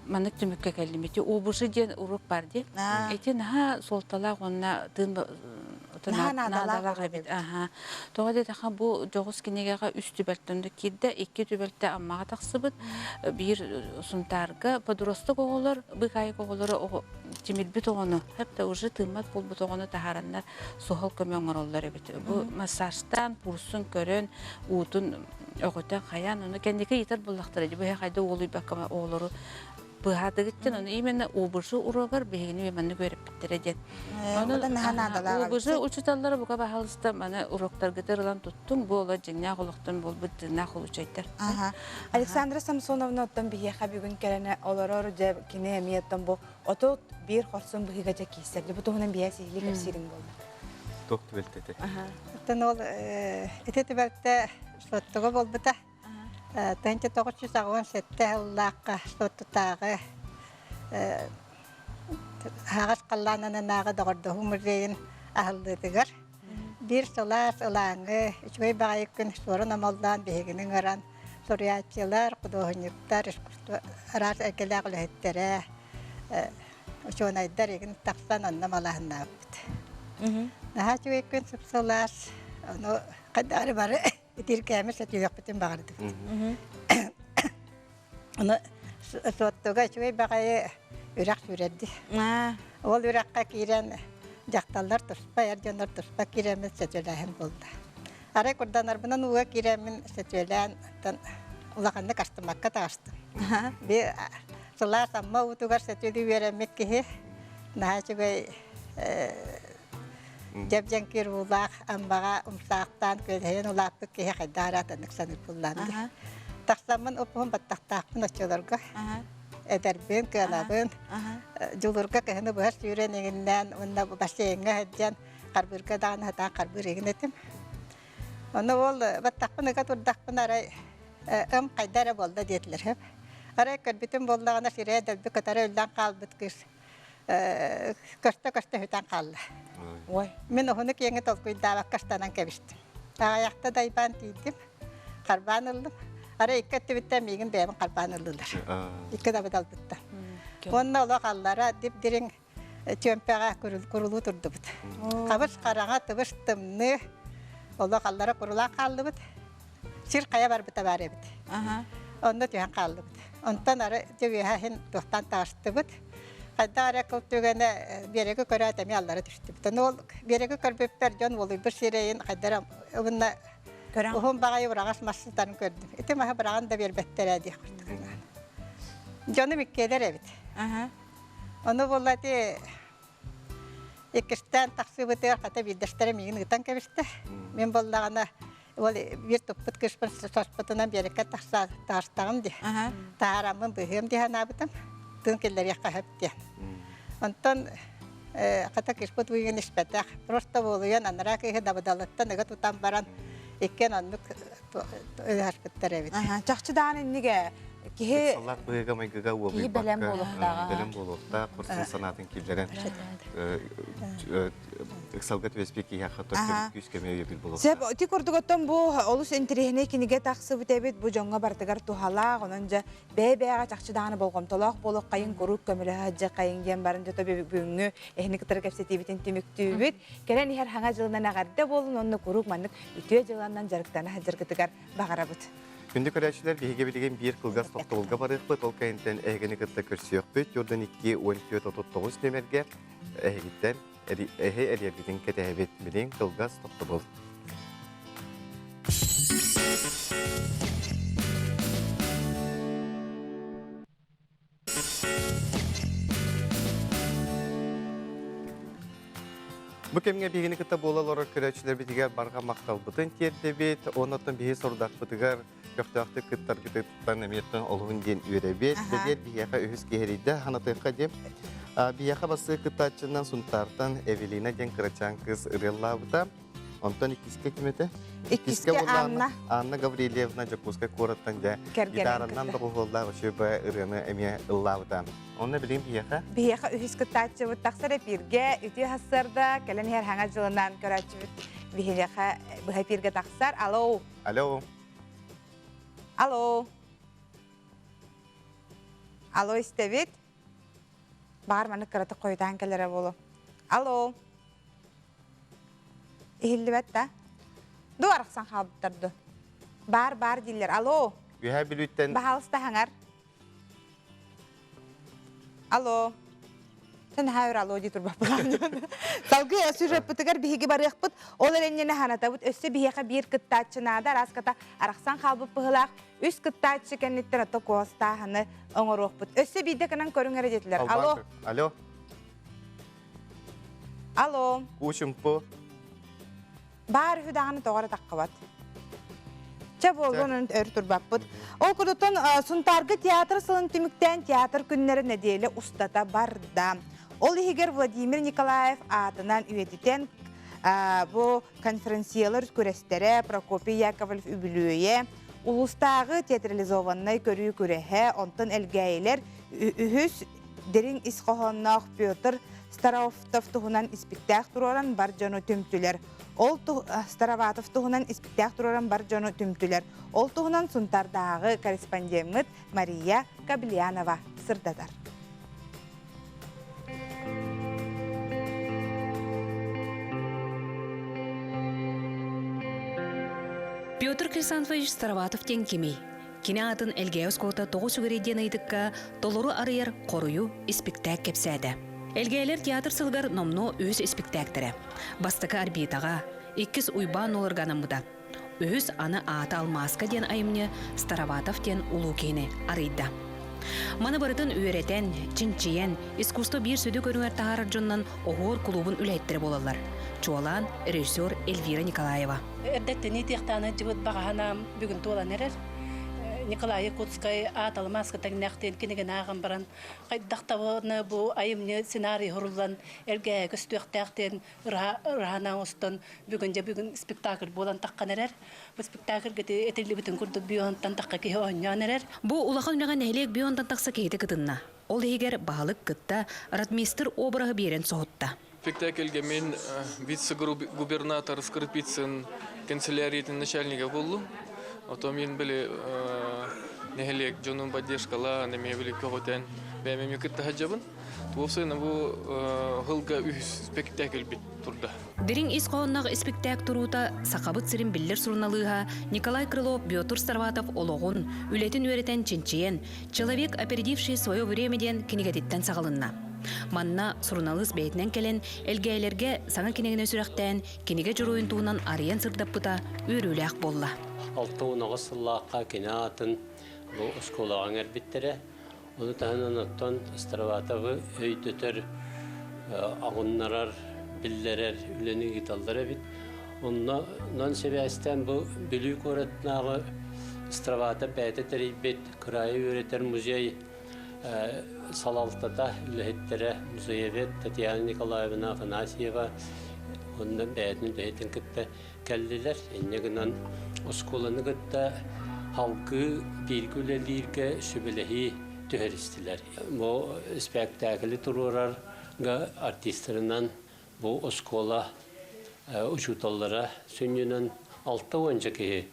маннык түмүккэ кэллим. Ити ОБЖ диэн уруок бар дии. Ити наһаа суолталаах уонна тыын наадалаах эбит. Тоҕо диэтэххэ бу дьоҕус кинигэҕэ үс түбэлтэн да киирдэ, икки түбэлтэ Аммаҕа тахсыбыт, биир Сунтаарга подросток оҕолор, быыкаайык оҕолоро тимирбит оҕону, хепте уже тыыммат буолбут оҕону таһаараннар суһал көмө оҥороллор эбит. Бу массажтаан, пульсун көрөн, уутун Өҕүтэ хайаан ону кэнники ыйытар буоллахтара дии быһа хайда уолуйбакка оҕолору быһаатыгыттан ону именно ОБЖ уруогар биһигини маннык үөрэппиттэрэ диэн. Ону ОБЖ учууталлара бука баһаалыста маны уроктаргытыр ылан туттуҥ бу олор дьиҥнээх олохтон буолбут тыыннаах улучайдар. Александра Самсоновна оттон биһиэхэ бүгүн кэлэн олорор дьэ кини эмиэ оттон бу 31 хорсун быһыыга дьэ киирсэр. Бу туһунан биһиэ сиһилии кэпсиириҥ буолла. Туох түбэлтэтэ? Оттон ол ити түбэлтэ Суоттуга буолбута. 1987 сыллаахха Суоттутааҕы аһаҕас халлаанананааҕы доҕордоһуу музейын аһыллыытыгар биир сылаас ылааҥы үчүгэй баҕайы күн суорун омоллоон биһигини ыҥыран суруйааччылар, худуоһунньуктар, искусство араас эйгэлээх үлэһиттэрэ, учуонайдар игин тахсан онно малааһыннаабыппыт. Наһаа үчүгэй күн сып-сылаас, ону хайдах эрэ бары итииркээмэ сэтиһиэхпитин баҕардыбыт. Ону Суоттуга үчүгэй баҕайы үрэх сүүрэрди. Ол үрэххэ киирэн дьахталлар туспа, эр дьоннор туспа киирэммит сөтүөлээһин буолла. Арай курданарбынан ууга киирэммин сөтүөлээн улаханнык астыммакка таҕыстым. Би сылаас Амма уутугар сөтүөлүү үөрэммит киһи наһаа үчүгэй дьэп-дьэҥкир уулаах Аммаҕа умсаахтаан күөлэһийэн улааппыт киһи хайдах эрэ атыннык саныыр буоллаҕым дии. Тахсаммын уп-уһун баттахтаахпын оччолорго. Эдэрбин, кыанабын. Дьулуурга кыһыны быһа сүүрэн иҥиннээн уонна бассейҥҥа сылдьан харбыырга даҕаны сатаан харбыыр игин этим. Ону ол баттахпын ыга турдахпына арай ым хайда эрэ буолла диэтилэр сөп. Арай көрбүтүм буоллаҕына сирэй дэлби кытары үллэн хаалбыт кыыс көстө-көстө сүтэн хаалла. Ой. Мин уһуну киэҥи толкуйдаабакка ыстанан кэбистим. Аҕыйахта дайбаан тиийдим, харбаан ыллым. Арай икки өттүбүттэн миигин бэйэбин харбаан ыллылар. Икки да быдалбыттан. Уонна олох аллара дип-дириҥ чүөмпэҕэ курулуу турдубут. Хабыс хараҥа, тыбыс тымныы, олох аллара курулаан хааллыбыт. Сир хайа барбыта баар эбит. Онно түһэн хааллыбыт. Онтон ары дьэ үөһэ иһин туохтан таҕыстыбыт. Хайдах эрэ кыл түгэнэ биэрэги көрөөт эмиэ аллара түстүбүт. Ону ол биэрэги көрбүппэр дьон уолуйбут сирэйин хайдара уонна уһун баҕайы ураҕас мас сытарын көрдүм. Ити маһы быраҕан да биэрбэттэр ээ диэх курдук. Дьонум иккиэлэр эбит. Ону буолла ити иккистээн тахсыбытыгар хата биирдэстэрэ миигин ыытан кэбистэ. Мин буоллаҕына ол биир туппут кыыспын соспутунан биэрэккэ тахса таастаҕым дии. Таараммын быһыам дии санаабытым. Тыын киллэриэххэ сөп диэн. Онтон Хата кыыспыт уйгун испэтэх. Просто буолуйан анараа кыыһы дабыдалыттан ыга тутан баран иккиэн оннук ыһарбыттар эбит. Чахчы даҕаны иннигэ киһи Саллаах быһыыга-майгыга Киһи бэлэм буолуохтааҕа. Бэлэм буолуохтаах, хорсун санаатын киллэрэн ыксалга түбэспит киһиэхэ күүс көмө өйөбүл буолуохтаах. Сөп, ити курдук оттон бу олус интэриэһинэй кинигэ тахсыбыт эбит, бу дьоҥҥо барытыгар туһалаах, онон дьэ бэйэ-бэйэҕэ чахчы даҕаны болҕомтолоох буолуоххайыҥ, куруук көмөлөһө сылдьыаххайыҥ диэн баран дьэ бүгүҥҥү эһини кытары кэпсэтиибитин түмүктүүбүт. Кэлэн иһэр хаҥа дьылынан эҕэрдэ буолун уонна куруук маннык үтүө дьыланан дьарыктана сылдьаргытыгар баҕарабыт. Күндү көрөөччүлэр, биһиги билигин биир кылгас тохтобулга барыахпыт, ол кэнниттэн эһигини кытта көрсүөхпүт. Йордан 2 14 39 нүөмэргэ эһигиттэн эһи эрийэргитин кэтэһэбит. Билигин кылгас тохтобул. Бу кэмҥэ биһигини кытта буола олорор көрөөччүлэрбитигэр барҕа махталбытын тиэрдэбит. Оннуттан биһи сорудахпытыгар көхтөөхтүк кыттаргытыттан эмиэттэн олуһун диэн үөрэбит. Бэлиэр биһиэхэ үһүс киһирийдэ ханатыахха диэн. Биһиэхэ бастыы кыттааччынан Сунтаартан Эвелина диэн кырачаан кыыс ырыаллаабыта. Онтон иккискэ ким этэ? Иккискэ Анна. Анна Гаврильевна Дьокуускай куораттан дьэ гитаранан доҕуһуоллаах үчүгэй ырыаны эмиэ ыллаабыта. Онно билигин биһиэхэ? Биһиэхэ үһүс кыттааччыбыт тахсар эпииргэ үтүө сарсыарда кэлэн иһэр хаҥа дьылынан көрөөччүбүт биһиэхэ быһа эпииргэ тахсар. Алло. Алло. Алло. Алло истэбит. Баар маннык кыратык хойутаан кэлэрэ буолуо. Алло. Иһиллибэт да? Ду арахсан хаалбыттар ду. Бар бар дииллэр. Алло. Үһэ Бүлүүттэн. Баһаалыста хаҥар. Алло. Сен хаайыр алло дии турбаппын. Салгыы сюжеппытыгар биһиги барыахпыт. Ол эрэнньэни ханатабыт. Өссө биһиэхэ биир кыттааччы наада. Араската арахсан хаалбыт быһылаах. Үс кыттааччы кэнниттэн ото куостааһыны оҥоруохпут. Өссө биирдэ кынан көрүҥ эрэ диэтилэр. Алло. Алло. Алло. Уучумпу. Баар үһү даҕаны тоҕо эрэ таххыбат. Чэ буоллун өр турбаппыт. Ол курдуктан Сунтаарга театр сылын түмүктээн театр күннэрэ нэдиэлэ устата барда. Ол иһигэр Владимир Николаев аатынан үйэтитэн бу конференциялар күрэстэрэ, Прокопий Яковлев үбүлүөйэ, улуустааҕы театрализованнай көрүү күрэһэ, онтон Элгээйилэр үһүс дириҥ ис хоһоонноох Петр Старовтов туһунан испиктээх туруоран бар дьону түмтүлэр. Ол Староватов туһунан испиктээх туруоран бар дьону түмтүлэр. Ол туһунан Сунтардааҕы корреспондеммыт Мария Каблянова сырдатар. Петр Хрисанфович Староватов диэн кимий? Кини аатын Элгээйи оскуолата тоҕо сүгэрий диэн ыйытыкка толору арыйар хоруйу испиктээк кэпсээтэ. Элгээйлэр театр сылыгар номнуо үһүс испиктээктэрэ. Бастакы Арбитаҕа, иккис Уйбаан Нуоларга анаммыта. Үһүс аны аата Алмааска диэн айымньы Староватов диэн улуу киһини арыйда. Маны барытын үөрэтэн, чинчийэн, искусство биир сүдү көрүҥэр таһаарар дьонунан Оһуор кулуубун үлэһиттэрэ буолаллар. Чуолаан режиссер Эльвира Николаева. Эрдэттэн иитиэхтээн сылдьыбыт баҕаһанаам бүгүн туолан эрэр. Николай Якутскай ааталы мааска тэҥнээх диэн кинигэни ааҕан баран, хайдах даҕаны бу айымньы сценарий суруллан эргээйэ көстүөхтээх диэн ыраһана оҥостон бүгүн дьэ бүгүн спектакль буолан таххан эрэр. Бу спектакльга этиллибитин курдук бионтан тахха киһи оонньоон эрэр. Бу улахан үлэҕэ нэһилиэк бионтан тахса киһитэ кытынна. Ол иһигэр баһылык кытта ротмистр обраһы биэрэн соһутта. Спектакльге мен вице-губернатор Скрипицын канцеляриятын начальнига боллум. Ото мен били нэһилиэк дьонун поддержкалаан, эмиэ били көҕүтэн бэйэм эмиэ кытта сылдьабын. Туохсайна бу хылга үһүс спектакль бит турда. Дириҥ ис хоһоонноох испиктээк туруута Сахабыт сирин биллэр суруналыыһа Николай Крылов Петр Староватов олоҕун, үлэтин үөрэтэн чинчийэн «Человек, опередивший свое время» диэн кинигэтиттэн саҕалынна. Манна суруналыыс бэйэтинэн кэлэн, Элгээйлэргэ саҥа кинигэни сүрэхтээн, кинигэ дьоруойун туһунан арыйан сырдаппыта үөрүүлээх буолла. 69 сыллаахха кини аатын бу оскуолаҕа иҥэрбиттэрэ. Ону таһынан оттон Староватовы өйдөтөр, аҕыннарар, биллэрэр үлэни ыыталлар эбит. Онно онон сибээстээн бу Бүлүү куоратынааҕы Староватов бэйэтэ тэрийбит кыраайы үөрэтэр музей. салалтата, үлэһиттэрэ музеевед Татьяна Николаевна Афанасьева уонна бэйэтин үлэһитин кытта кэллилэр. Инньэ гынан оскуоланы кытта халгыы бииргэ үлэлииргэ сүбэлэһии түһэристилэр. Бу спектаклы туруорарга артистарынан бу оскуола учууталлара сүнньүнэн 60 киһи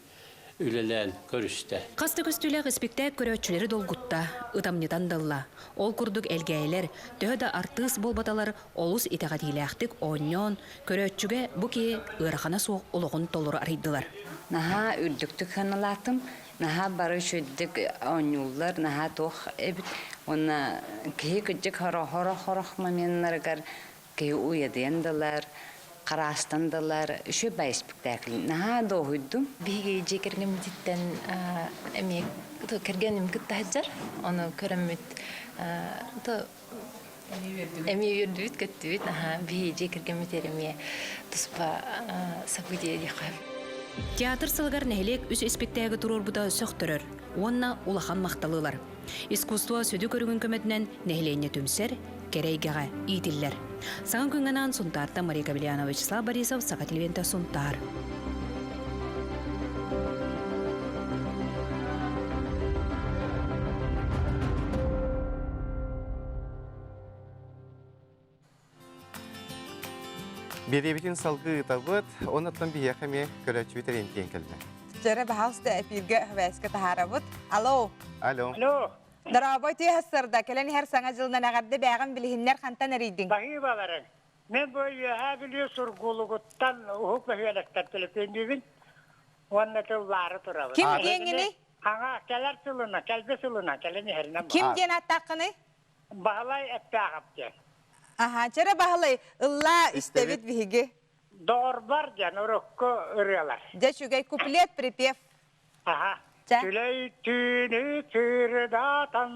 үлэлээн көрүстэ. Хас да көстүүлээх испиктээк көрөөччүлэри долгутта, ытамньытан да ылла. Ол курдук элгээйилэр, төһө да артыыс буолбаталар, олус итэҕэтиилээхтик оонньоон, көрөөччүгэ бу киһи ыарахана суох олоҕун толору арыйдылар. Наһаа үрдүктүк сыаналаатым, наһаа бары үчүгэйдик оонньууллар, наһаа туох эбит. Уонна киһи кырдьык хорох-хорох моменнарыгар киһи уйадыйан да ылар, хараастан да ылар. Үчүгэй баай спектакль. Наһаа дуоһуйдум. Биһиги дьиэ кэргэммититтэн эмиэ кэргэним кытта сылдьар. Ону көрөммүт эмиэ үөрдүбүт, көттүбүт. Аха, биһиги дьиэ кэргэммитигэр эмиэ туспа событие диэххэ. Театр сылыгар нэһилиэк үс испиктээги туруорбута сөхтөрөр уонна улахан махталы ылар. Искусство сүдү көрүҥүн көмөтүнэн нэһилиэнньэ түмсэр, кэрэ эйгэҕэ иитиллэр. Саҥа күҥҥэ анаан Сунтаартан Мария Кабельянова, Вячеслав Борисов, Саха телевидениета Сунтаар. Биэриэбитин салгыы ыытабыт, оннуттан биһиэхэ эмиэ көрөөччүбүт эриэнтиэн кэллэ. Дьэрэ баһаалыста эфиргэ хвэскэ таһаарабыт. Алло. Алло. Алло. Дорообой тыа сырда кэлэн иһэр саҥа дьылынан эҕэрдэ бээҕин билиһиннэр хантан эрийдиҥ? Баһыыбаларыҥ. Мен бу Үөһээ Бүлүү Сургуулугуттан уһук бөһүөлэктэн төлөпүөннүүбүн уонна тыллаары турабын. Ким диэҥҥиний? Хаҥа кэлэр сылына, кэлбэ сылына, кэлэн иһэринэн. Ким диэн ааттааххыный? Баһылай Эппээҕэп диэн. Аһаа, чэрэ Баһылай, ыллаа истэбит биһиги. Доҕорбор диэн урукку ырыалар. Дьэ, үчүгэй куплет, припев. Аха. Түлэй түүнү сырдатан,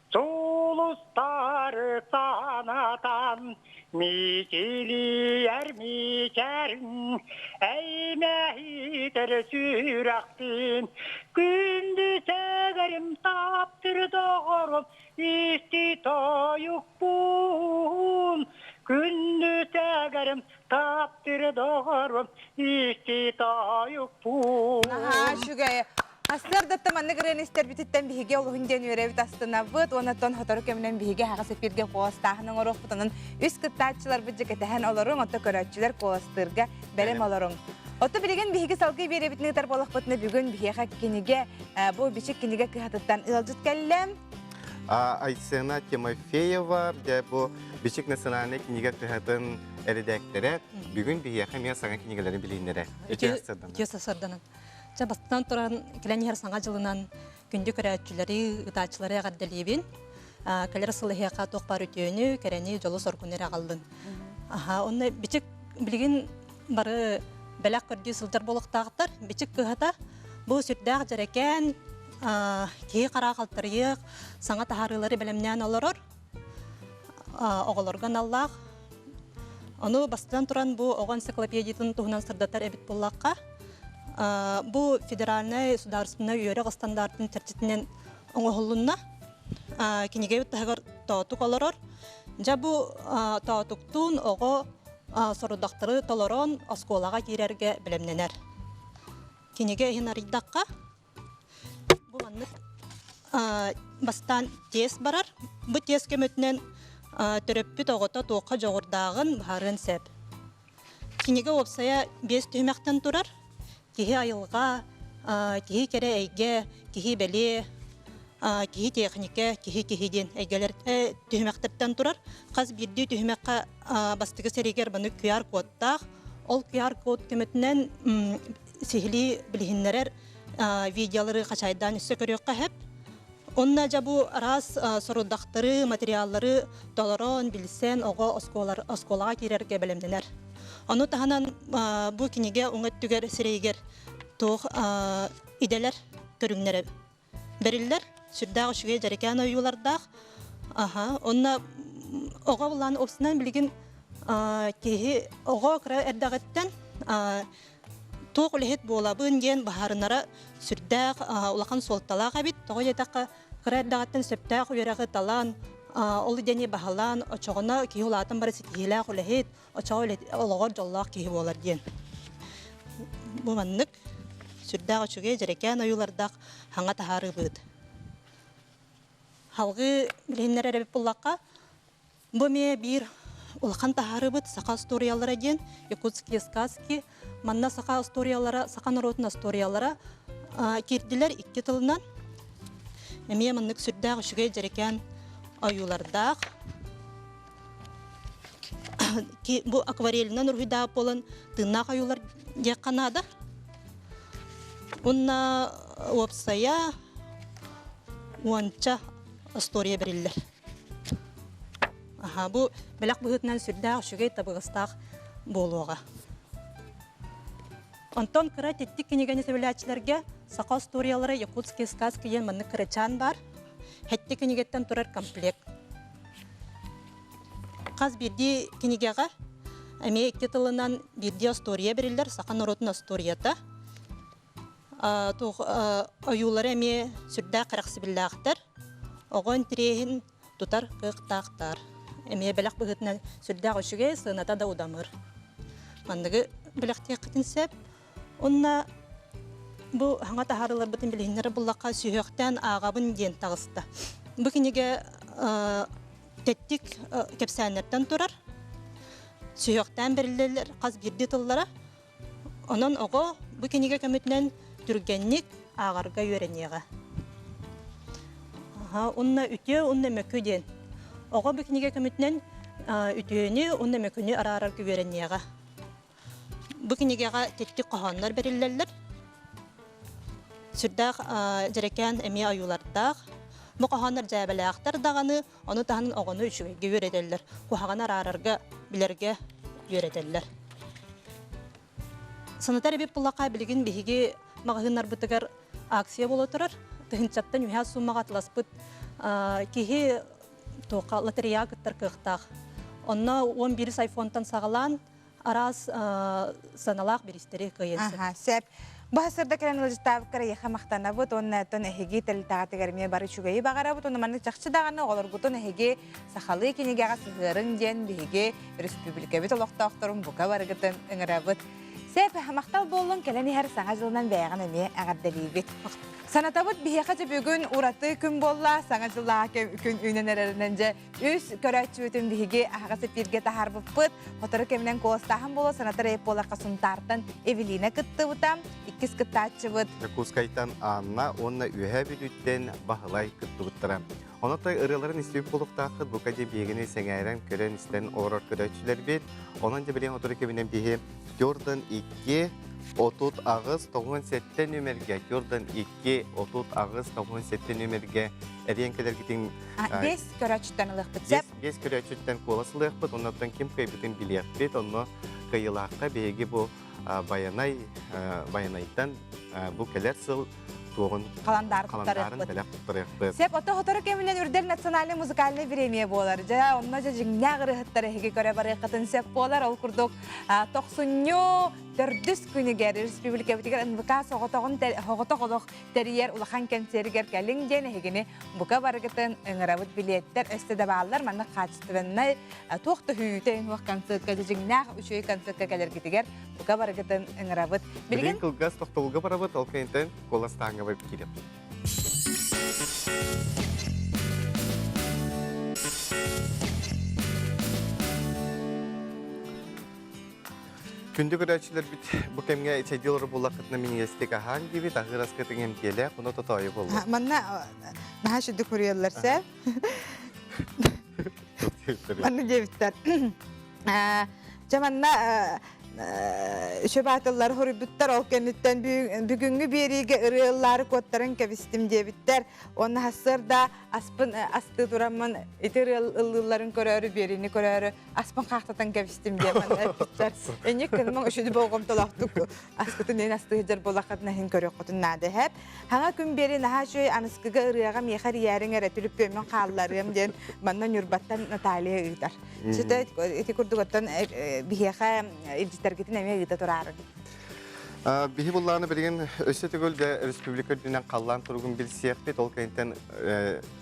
сулустары санатан, мичилийэр мичэриҥ, эймэһитэр сүрэхпин, күндү сэгэрим таптыр доҕорум, Исти тойукпун, күндү сэгэрим, таптыр доҕорум, исти тойукпун. Наһаа үчүгэй. Сарсыардаттан маннык ырыаны истэрбититтэн биһиги олуһун диэн үөрэбит астынабыт уонна оттон сотору кэминэн биһиги аһаҕас эфиргэ куоластааһын оҥоруохпут. Онон үс кыттааччыларбыт дьэ кэтэһэн олоруҥ, ото көрөөччүлэр куоластыырга бэлэм олоруҥ. Ото билигин биһиги салгыы биэрэбитин ыытар буоллахпытына бүгүн биһиэхэ кинигэ бу бичик кинигэ кыһатыттан ыалдьыт кэллэ. Айсена Тимофеева, дьэ бу Бичик национальнай кинигэ кыһатын эрэдээктэрэ бүгүн биһиэхэ эмиэ саҥа кинигэлэри билиһиннэрэ. Үтүө сарсыарданан. Чэ бастатан туран кэлэн иһэр саҥа дьылынан күндү көрөөччүлэри, ыытааччылары эҕэрдэлиибин. Кэлэр сыл эһиэхэ туох баар үтүөнү, кэрэни, дьолу-соргуну эрэ аҕаллын. Аха, онно бичик билигин бары бэлэх көрдүү сылдьар буолуохтаахтар. Бичик кыһата бу сүрдээх дьэрэкээн, киһи хараҕа халтарыйыах, саҥа таһаарыылары бэлэмнээн олорор оҕолорго аналлаах. Ону бастатан туран бу оҕо энциклопедиятын туһунан сырдатар эбит буоллахха, бу федеральнай судаарыстыбаннай үөрэх стандартын чэрчитинэн оҥоһуллунна. Кинигэбит таһыгар тоотук олорор. Дьэ бу тоотуктуун оҕо сорудахтары толорон оскуолаҕа киирэргэ бэлэмнэнэр. Кинигэ иһин арыйдахха, бу маннык бастаан тиэс барар. Бу тиэс көмөтүнэн төрөппүт оҕото туохха дьоҕурдааҕын быһаарыан сөп. Кинигэ уопсайа биэс түһүмэхтэн турар. Киһи айылҕа, киһи кэрэ эйгэ, киһи бэлиэ, киһи техникэ, киһи киһи диэн эйгэлэр түһүмэхтэртэн турар. Хас биирдии түһүмэххэ бастакы сэригэр маны QR-кодтаах. Ол QR-код көмөтүнэн сиһилии билиһиннэрэр видеолары хачайдаан өссө көрүөххэ сөп. Онно дьэ бу араас сорудахтары, материаллары толорон, билсэн оҕо оскуолаҕа киирэргэ бэлэмнэнэр. Ону таһынан бу кинигэ уҥа өттүгэр сирэйигэр туох идэлэр көрүҥнэрэ бэриллэр. Сүрдээх үчүгэй дьэрэкээн ойуулардаах. Аха, онно оҕо булаан уопсунан билигин киһи оҕо кыра эрдэҕиттэн туох үлэһит буолабын диэн быһаарынара сүрдээх улахан суолталаах эбит. Тоҕо диэтэххэ, Кыра эрдэҕиттэн сөптөөх үөрэҕи талан, ол идэни баһылаан, очоҕуна киһи улаатан бары ситиһиилээх үлэһит, очоҕо олоҕор дьоллоох киһи буолар диэн. Бу маннык сүрдээх үчүгэй дьэрэкээн ойуулардаах хаҥа таһаарыыбыт. Халгыы билиһиннэрэр эбит буллахха, Бу эмиэ биир улахан таһаарыыбыт саха остуоруйалара диэн Якутские сказки. Манна саха остуоруйалара, саха норуотун остуоруйалара киирдилэр икки тылынан. Эмиэ маннык сүрдээх үчүгэй дьэрэкээн ойуулардаах. Бу акварелинэн уруһуйдаах буолан тыыннаах ойуулар диэххэ наада. Уонна уопсайа уонча остуоруйа бэриллэр. Аха, бу бэлэх быһыытынан сүрдээх үчүгэй табыгастаах буолуоҕа. Онтон кыра тэттик кинигэни сөбүлээччилэргэ саха остуоруйалара Якутские сказки диэн маннык кырачаан баар. Хэттэ кинигэттэн турар комплект. Хас биирдии кинигэҕэ эмиэ икки тылынан биирдии остуоруйа бэриллэр саха норуотун остуоруйата. Ойуулара эмиэ сүрдээх кэрэхсэбиллээхтэр. Оҕо интэриэһин тутар кыахтаахтар. Эмиэ бэлэх быһыытынан сүрдээх үчүгэй, сыаната да удамыр. Манныгы бэлэхтиэххитин сөп. Уонна бу хаҥа таһаарыыларбытын билиһиннэрэ буллахха сүһүөхтээн ааҕабын диэн таҕыста. Бу кинигэ тэттик кэпсээннэртэн турар. Сүһүөхтээн бэриллэллэр хас биирдии тыллара. Онон оҕо бу кинигэ көмөтүнэн түргэнник ааҕарга үөрэниэҕэ. Уонна үтүө уонна мөкү диэн. Оҕо бу кинигэ көмөтүнэн үтүөнү уонна мөкүнү араарарга үөрэниэҕэ. Бу кинигэҕэ тэттик хоһооннор бэриллэллэр. Сүрдээх дьэрэкээн эмиэ ойуулардаах. Бу хоһооннор дьээбэлээхтэр даҕаны, ону таһынан оҕону үчүгэйгэ үөрэтэллэр, куһаҕаны араарарга, билэргэ үөрэтэллэр. Санатар эбит буллахха билигин биһиги маҕаһыыннарбытыгар акция буола турар. Тыһыынчаттан үһэ суумаҕа атыласпыт киһи туохха лотереяҕа кыттар кыахтаах. Онно 11 айфонтан саҕалаан араас сыаналаах бириистэри кыайан сөп. Сөп. Бу сырда кэлэн ыалдьыттаабыккар эйиэхэ махтанабыт уонна оттон эһиги тэрилтэҕитигэр эмиэ бары үчүгэйи баҕарабыт уонна маннык чахчы даҕаны оҕолоргутун эһиги сахалыы кинигэҕэ сыһыарыҥ диэн биһиги республикабыт олохтоохторун бука барыгытын ыҥырабыт. Сөп, махтал буоллун кэлэн иһэр саҥа дьылынан бэйэҕин эмиэ эҕэрдэлиибит. Санатабыт биһиэхэ дьэ бүгүн ураты күн буолла, саҥа дьыллааҕы күн үүнэн эрэринэн дьэ Үс көрөөччүбүтүн биһиги аһаҕас эпииргэ таһаарбыппыт. Сотору кэминэн куоластааһын буолуо санатар эйп буоларга Сунтаартан Эвелина кыттыбыта. Иккис кыттааччыбыт. Дьокуускайтан Анна уонна Үөһээ Бүлүүттэн Баһылай кыттыбыттара. Онон ырыаларын истибит буолуохтааххыт, бука диэн биһигини сэҥээрэн, көрөн-истэн олорор көрөөччүлэрбит. Онон дьэ билигин сотору кэминэн биһи Jordan 2 38 97 нүмергэ Jordan 2 38 97 нүмергэ эрийэн кэлэргитин Бес көрөөччүттэн ылыахпыт сөп. Бес көрөөччүттэн куолас ылыахпыт, оннуттан ким кыайбытын билиэхпит. Онно кыайыылаахха биһиги бу Байанай Байанайтан бу кэлэр сыл туоҕун халандаарын бэлэх туттарыахпыт. Сөп, ото сотору кэминэн Үрдэл национальный музыкальный премия буолар. Дьэ, онно дьэ дьиҥнээх ырыаһыттар эһиги көрө барыаххытын сөп буолар. Ол курдук тохсунньу төрдүс күнүгэр республикабытыгар НВК соҕотоҕун соҕотох олох тэрийэр улахан кэнсиэригэр кэлиҥ диэн эһигини бука барыгытын ыҥырабыт билиэттэр өссө да бааллар маннык качественнай туох да үһүүтэ уох концертка дьиҥнээх үчүгэй концертка кэлэргитигэр бука барыгытын ыҥырабыт билигин кылгас тохтобулга барабыт ол кэнниттэн куоластааҥҥа барып киирэбит Күндү көрөөччүлэрбит бу кэмҥэ ичэйдии олорор буоллаххытына минньигэстик аһааҥ диибит, аһыыр аскытын эмтиэлээх, ону тотоойу буолла. Манна наһаа сүрдүк суруйаллар сэ. Манна диэбиттэр. Дьэ манна үчү баатыллар хоруйбуттар ол кэнниттэн бүгүҥҥү биэриигэ ырыаллаары куоттаран кэбистим диэбиттэр. Уонна сарсыарда аспын астыы тураммын ити ырыа ыллыылларын көрөөрү биэриини көрөөрү аспын хаахтатан кэбистим диэн манна эппиттэр. Инник кынымаҥ үчүдү болҕомтолоохтук аскытын эн астыы сылдьар буолаххытына иһин көрүөххүтүн наада иһэп. Хаҥа күн биэри наһаа үчүгэй аныскыга ырыаҕа миэхэ эрийээриҥ эрэ түлүппүөммүн хаалларыам диэн манна Ньурбаттан Наталья ыытар. Ситэ ити курдук оттон биһиэхэ илдьиттэргитин эмиэ ыыта тураарыҥ. Биһи буллааны билигин өссө төгүл дьэ республика үрдүнэн халлаан туругун билсиэхпит, ол кэнниттэн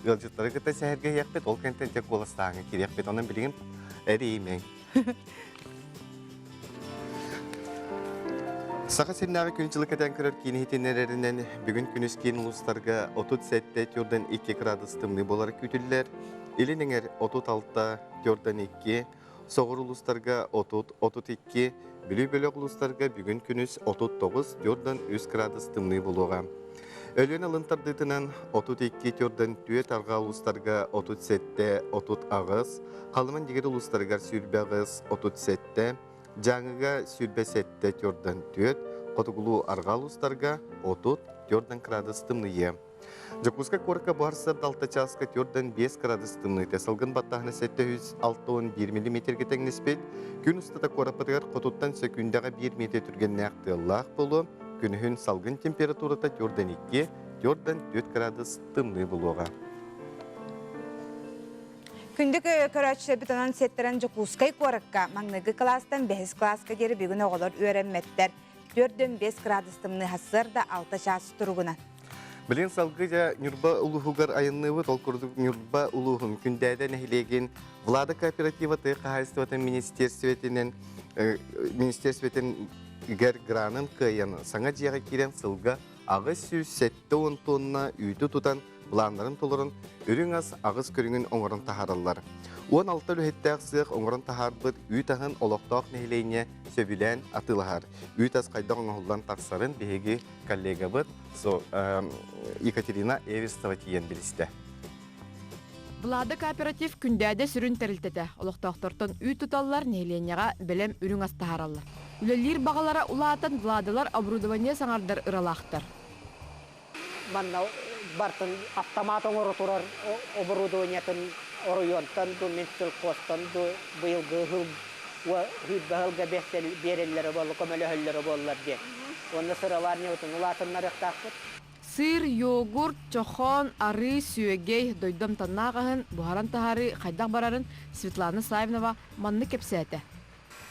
ыалдьыттары кытта сэһэргэһиэхпит, ол кэнниттэн дьэ куоластааһыҥҥа киириэхпит. Онон билигин эрийимэҥ. Саха сиринээҕи күн-дьылы кэтээн көрөр киин иһитиннэрэринэн бүгүн күнүс киин улуустарга 37 тюрдан 2 градус тымныы буолара күүтүллэр. Илин эҥэр 36 тюрдан 2, соҕуруу улуустарга 30 32, Бүлүү бөлөх улуустарга бүгүн күнүс 39 тюрдан 3 градус тымныы буолуоҕа. Өлүөн ылын тардыытынан 32 тюрдан 4 арҕаа улуустарга 37 38, Халыман дигэр улуустарыгар 28 37, Дьааҥыга 27 тюрдан 4, хотугулуу арҕаа улуустарга 30 тюрдан градус тымныйыа. Дьокуускай куоракка буһар алта чааска тюрдан 5 градус тымныыта салгын баттааһына 761 миллиметргэ тэҥнэспит. Күн устата куораппытыгар хотуттан сөкүүндэҕэ 1 метр түргэннээх тыаллаах буолуо. Күнүһүн салгын температурата тюрдан 2, тюрдан 4 градус тымныы буолуоҕа. Күндү көрөөччүлэрбит онон сиэттэрэн Дьокуускай куоракка маҥнайгы кылаастан бэһис кылааска диэри бүгүн оҕолор үөрэммэттэр. 4-5 градус тымныы сарсыарда 6 чаас туругунан. Билигин салгыы дьэ Ньурба улууһугар айанныыбыт. Ол курдук Ньурба улууһун Күндээдэ нэһилиэгин Влада кооператива тыа хаһаайыстыбатын министиэрстибэтинэн министиэрстибэтин гэр гранын кыайан саҥа дьиэҕэ киирэн сылга 870 тонна үүтү тутан былааннарын толорон үрүҥ ас аҕыс көрүҥүн оҥорон таһаараллар. 16 үлэһиттээх сыах оҥорон таһаарбыт үүт аһын олохтоох нэһилиэнньэ сөбүлээн атыылаһар. Үүт ас хайдах оҥоһуллан тахсарын биһиги коллегабыт Екатерина Эристова тиийэн билистэ. Влада кооператив Күндээдэ сүрүн тэрилтэтэ. Олохтоохтортон үүт туталлар, нэһилиэнньэҕэ бэлэм үрүҥ ас таһаараллар. Үлэлиир баҕалара улаатан, Владалар оборудование саҥардар ыралаахтар. Манна бартын автомат оҥоро турар оборудованиетын оройуонтан ду, Минсельхозтан ду быйылгы ыһыл сүүрбэ ыһылга биэрэллэрэ буолла, көмөлөһөллөрө буоллар диэн. Уонна сыралаан улаатыннарыахтаахпыт. Сыр, йогурт, чохоон, арыы, сүөгэй, дойду амтаннаах аһын буһаран таһаарыы хайдах барарын Светлана Савинова маннык кэпсээтэ.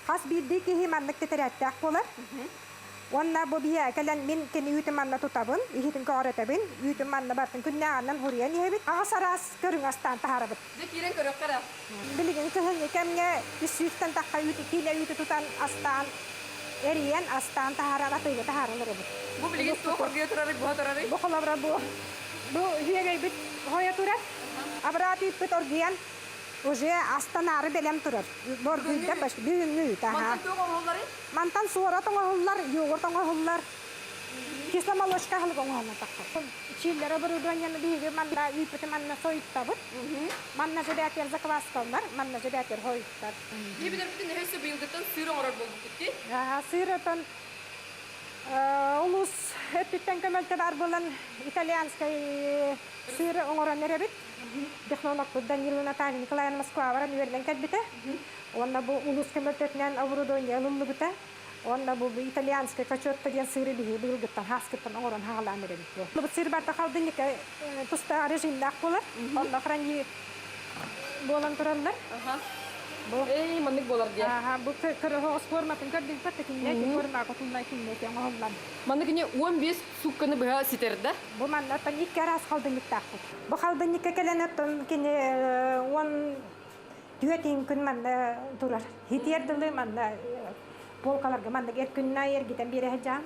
Хас биирдии киһи маннык тэтэрээттээх буолар. Уонна бу биһи кэлэн мин кини үүтүн манна тутабын, иһитин көҕүрэтэбин, үүтүн манна бартын күннээҕинэн хуруйан иһэбит. Аҕыс араас көрүҥ астаан таһаарабыт. Дьэ киирэн көрүөххэ эрэ. Билигин кыһыҥҥы кэмҥэ үс сүүстэн тахха үүт киилэ үүтү тутан астаан, эрийэн астаан таһааран атыыга таһааралар эбит. Бу билигин туох оргуйа турарый, буһа турарый? Бу холобура бу бу үөгэйбит хойо турар. Абыраат үүппүт оргуйан уже астанаары бэлэм турар. Боргуйда бүгүҥҥү үүт аха. Мантан туох оҥоһулларый? Мантан суорат оҥоһуллар, йогурт оҥоһуллар. Кисломолочка аһылык оҥоһуллан тахсар. Чииллэр оборудованиены биһиги манна үүппүтү манна сойуттабыт. Манна жебятер закваскалар, манна жебятер хойуттар. Биһи билэрбитин өссө быйылгыттан сыыр оҥорор буолбуккут дии? Сыыр отон улуус өттүттэн көмөлтө бар буолан итальянскай сыыр оҥорон эрэбит. Технологпыт Данила Наталья Николаевна Москва баран үөрэнэн кэлбитэ. Уонна бу улуус көмөлтөтүнэн оборудование ылыллыбыта. Уонна бу итальянскай качотто диэн сыыры биһи быйылгыттан хааскыттан оҥорон хаалаан эрэбит бу. Бу сыр барта халдынньыка тустаах режимнээх буолар. Онно храньи буолан тураллар. Бу Эй, маннык буолар диye. Аха, бу кырыһы форматын көрдүкпэт кинне форма котуллай кинне оҥоһуллан. Манна кини 15 сукканы быһа ситэрдэ. Бу манна икки араас халдынньыктаахпыт. Бу халдынньыкка кэлэн оттон кини он түөтин күн манна турар. Хитиэр дылы манна полкаларга маннык эр күннэ эргитэн биэрэ сылдьаан.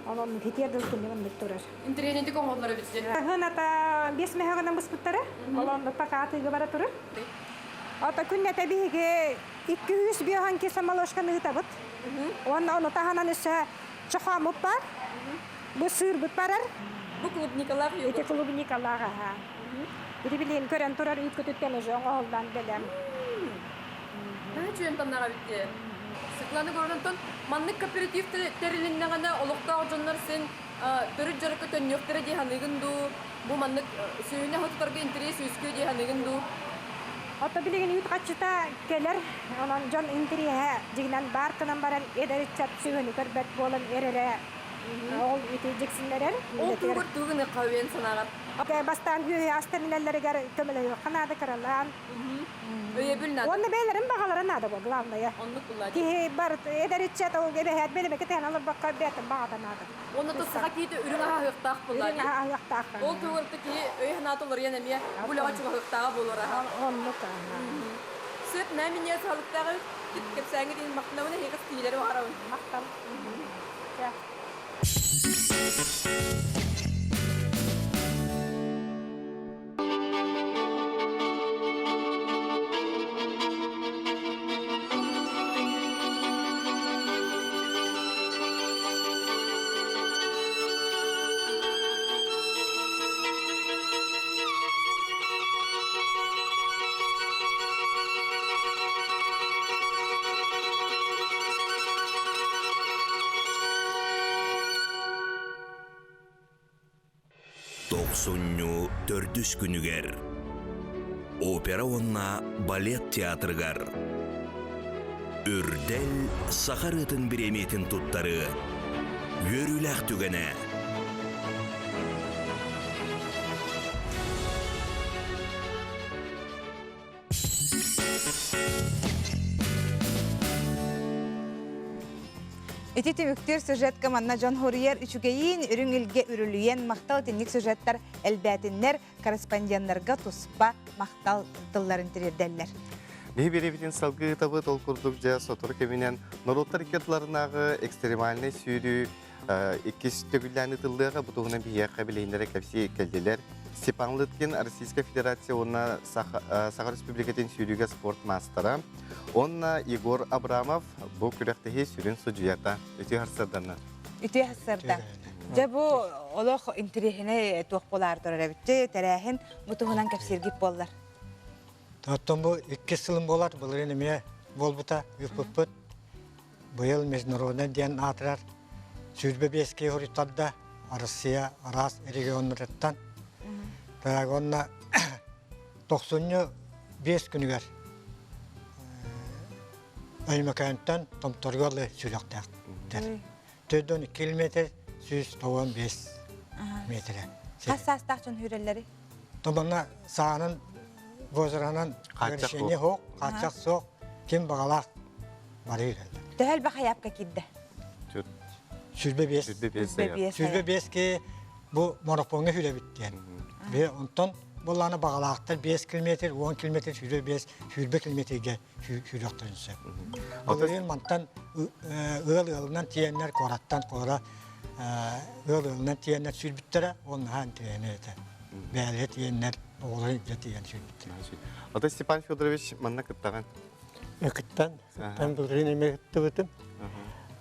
Онон хитиэр дылы күннэ маннык турар. Интэриэһинэйдик оҥоһуллар эбит дьэ. Хаһын ата бес мөһөгөнөн быспыттара. Олон пока атыыга бара турар. Ата күннэтэ биһиги 200 биохан кисломолочканы ыытабыт. Уонна ону таһынан өссө чохооммут бар. Бу сыырбыт барар. Бу клубникалаах йогурт. Ити клубникалаах аха. Ити билигин көрөн турар үүткүтүттэн уже оҥоһуллан бэлэм. Наһаа үчүгэй амтаннаах эбит дии. Светлана Горонтон маннык кооператив тэрилиннэҕинэ олохтоох дьоннор син төрүт дьарыкка төннүөхтэрэ дии саныыгын дуу? Бу маннык сүөһүнү аһы тутарга интэриэс үөскүө дии саныыгын дуу? Ото билигин үүт хаччыта кэлэр, онон дьон интэриэһэ дьиҥинэн баар гынан баран эдэр ыччат сүөһүнү көрбөт буолан эрэрэ. Ол ити дьиксиннэрэр. Ол тугур тугун ыкка санаҕар? Бастаан үөһэ астарыналларыгар көмөлөһүөххэ наада кыралаан. Өйөбүл наада. Уонна бэйэлэрин баҕалара наада бу, главное. Оннук булла. Киһи бар эдэриччэ ол эбэһээт бэлэмэки тэһэн олорбокко бэйэтин баҕата наада. Онно то саха киһитэ үрүҥ аһа аһыахтаах булла. Үрүҥ аһа аһыахтаах. Ол тугур киһи өй санаата уларыйан эмиэ бу үлэҕэ чугаһыахтааҕа буолар аха. Оннук. Сөп нэ минье саһылыктааҕы кэпсээҥҥит иһин махтанабын эһиэхэ ситиһиилэри баҕарабын. Махтал. Тохсунньу төрдүс күнүгэр Опера уонна балет театрыгар Үрдэл саха ырыатын бириэмийэтин туттарыы үөрүүлээх түгэнэ. Ити түмүктүүр сюжетка манна дьон хоруйар үчүгэйин, үрүҥ илгэ үрүлүйэн махтал итинник сюжеттар элбээтиннэр, корреспонденнарга туспа махтал тылларын тириэрдэллэр. Биһи биэрэбитин салгыы ыытабыт ол курдук дьэ сотору кэминэн норуоттар икки ардыларынааҕы экстремальнай сүүрүү иккис төгүллээн ыытыллыаҕа бу туһунан биһиэхэ билиһиннэрэ кэпсии кэллилэр. Степан Лыткин Российскай Федерация уонна Саха Республикатын сүүрүүгэ спорт маастара уонна Егор Абрамов бу күрэхтэһии сүрүн судьуйата. Үтүө сарсыарданнар. Үтүө сарсыарда. Дьэ бу олох интэриэһинэй туох буолаар турар эбит. Тэрээһин бу туһунан кэпсииргит буоллар. Оттон бу иккис сылым буолар, былырыын эмиэ буолбута, ыыппыппыт. Быйыл международный диэн аатырар 25 киһи суруйтарда Россия араас регионнарыттан. Так уонна тохсунньу 5 күнүгэр Өймөкөөнтөн Томторго ылы сүрэхтээхтэр. 4 километр 195 метрэ. Хас саастаах дьон хүрэллэри? Томанна саанан возраһынан решение суох, хааччах суох, ким баҕалаах бары үрэллэр. Төһө элбэх айаапка киирдэ? 25. 25 ки бу марафоҥҥа хүрэбит диэн. Бе онтон буллааны баҕалаахтар 5 километр, 10 километр, 25, 20 километрге сүүрүөхтэрин сөп. Былырыын мантан ыал ыалынан тиэннэр куораттан куора ыал ыалынан тиэннэр сүүрбүттэрэ, ол наһаа интэриэһинэй этэ. Бээлиһэ тиэннэр, оҕолорун илдьэ тиийэн сүүрбүттэрэ. Ата Степан Федорович манна кыттаҕын? Кыттан, кыттан былырыын эмиэ кыттыбытым.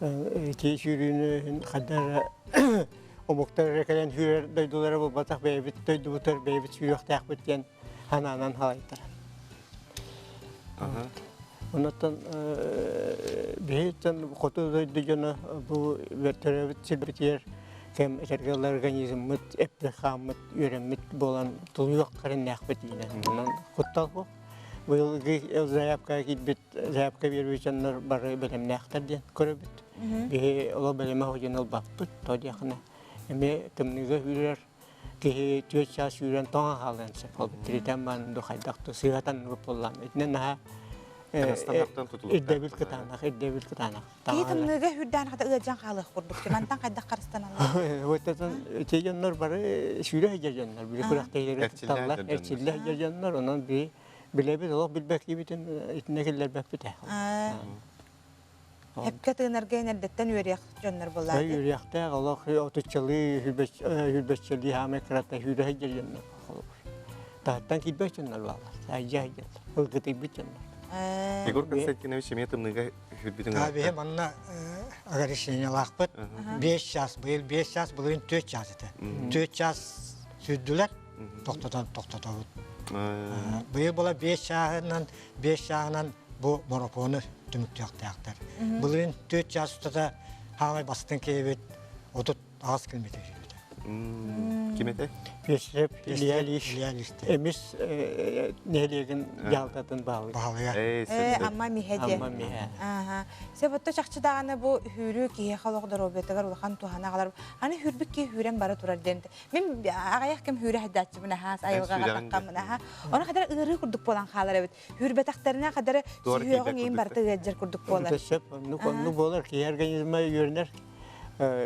Ити сүүрүүнү хайдах эрэ омуктар эрэ кэлэн сүүрэр дойдулара буолбатах, бэйэбит дойдубутугар бэйэбит сүүрүөхтээхпит диэн санаанан халайтара. Оннуттан биһиттэн хоту дойду дьоно бу төрөөбүт сирбитигэр кэм этэргэ организммыт эппит-хааммыт үөрэммит буолан тулуйуох кэриннээхпит иинэн. Онон куттал суох. Быйылгы заявка киирбит заявка биэрбит дьоннор бары бэлэмнээхтэр диэн көрөбүт. Биһи олох бэлэмэ сылдьан ылбаппыт. То диэхинэ эмиэ тымныыга үүрэр киһи түөрт чаас сүүрэн тоҥо хаалыан сөп. Ол тиритэн баран ду хайдах да сыыһатан буоллаан. Итинэн наһаа ирдэбил кытаанах, ирдэбил кытаанах. Киһи тымныыга үрдээн хата ыалдьан хаалыах курдук. Мантан хайдах харыстаналлар? Оттон ити дьоннор бары сүүрэ сылдьар дьоннор, били күрэхтэһиилэргэ кытталлар, эрчиллэ сылдьар дьоннор, онон би билэбит, олох билбэт киһибитин итиннэ киллэрбэппит ээ. Эпкэ тыынарга эрдэттэн үөрүйэх дьоннор буоллаат. Үөрүйэхтээх олох отуччалыы, хүрбэччэлии хаамай кырата сүүрэ сылдьар дьоннор холобур. Таһыттан киирбэт дьоннор бааллар. Айдьа сылдьаллар. Ылгытыйбыт дьоннор. Егор Константинович эмиэ тымныыга хүрбүтүн Биһи манна ограничениелаахпыт. 5 час, быйыл 5 час, былырыын 4 час этэ. 4 час сүүрдүлэр, тохтотон тохтотобут. Быйыл була 5 чааһынан, 5 чааһынан бу марафону түмүктүөхтээхтэр. Былырыын 4 час устата хаамай бастыҥ киһибит 38 километр жүрбүтэ. Ким этэй? Пестреп Илья Ильич. Эмис нэһилиэгин дьаһалтатын баһылыга. Э, Амма миһэ диэ. Амма миһэ. Аха. Себотто чахчы даҕаны бу хүүрүү киһиэхэ олох доруобуйатыгар улахан туһаны аҕалар. Аны хүүрбүт киһи хүүрэн бара турар диэн. Мин аҕыйах кэм хүүрэ сылдьааччыбын аһаас айылҕаҕа таххаммын аха. Ону хадара ыарыы курдук буолан хаалар эбит. Хүүрбэтэхтэринэ хадара сүһүөҕүҥ иин барыта ыалдьар курдук буолар. Сөп, оннук оннук буолар киһи организма үөрэнэр.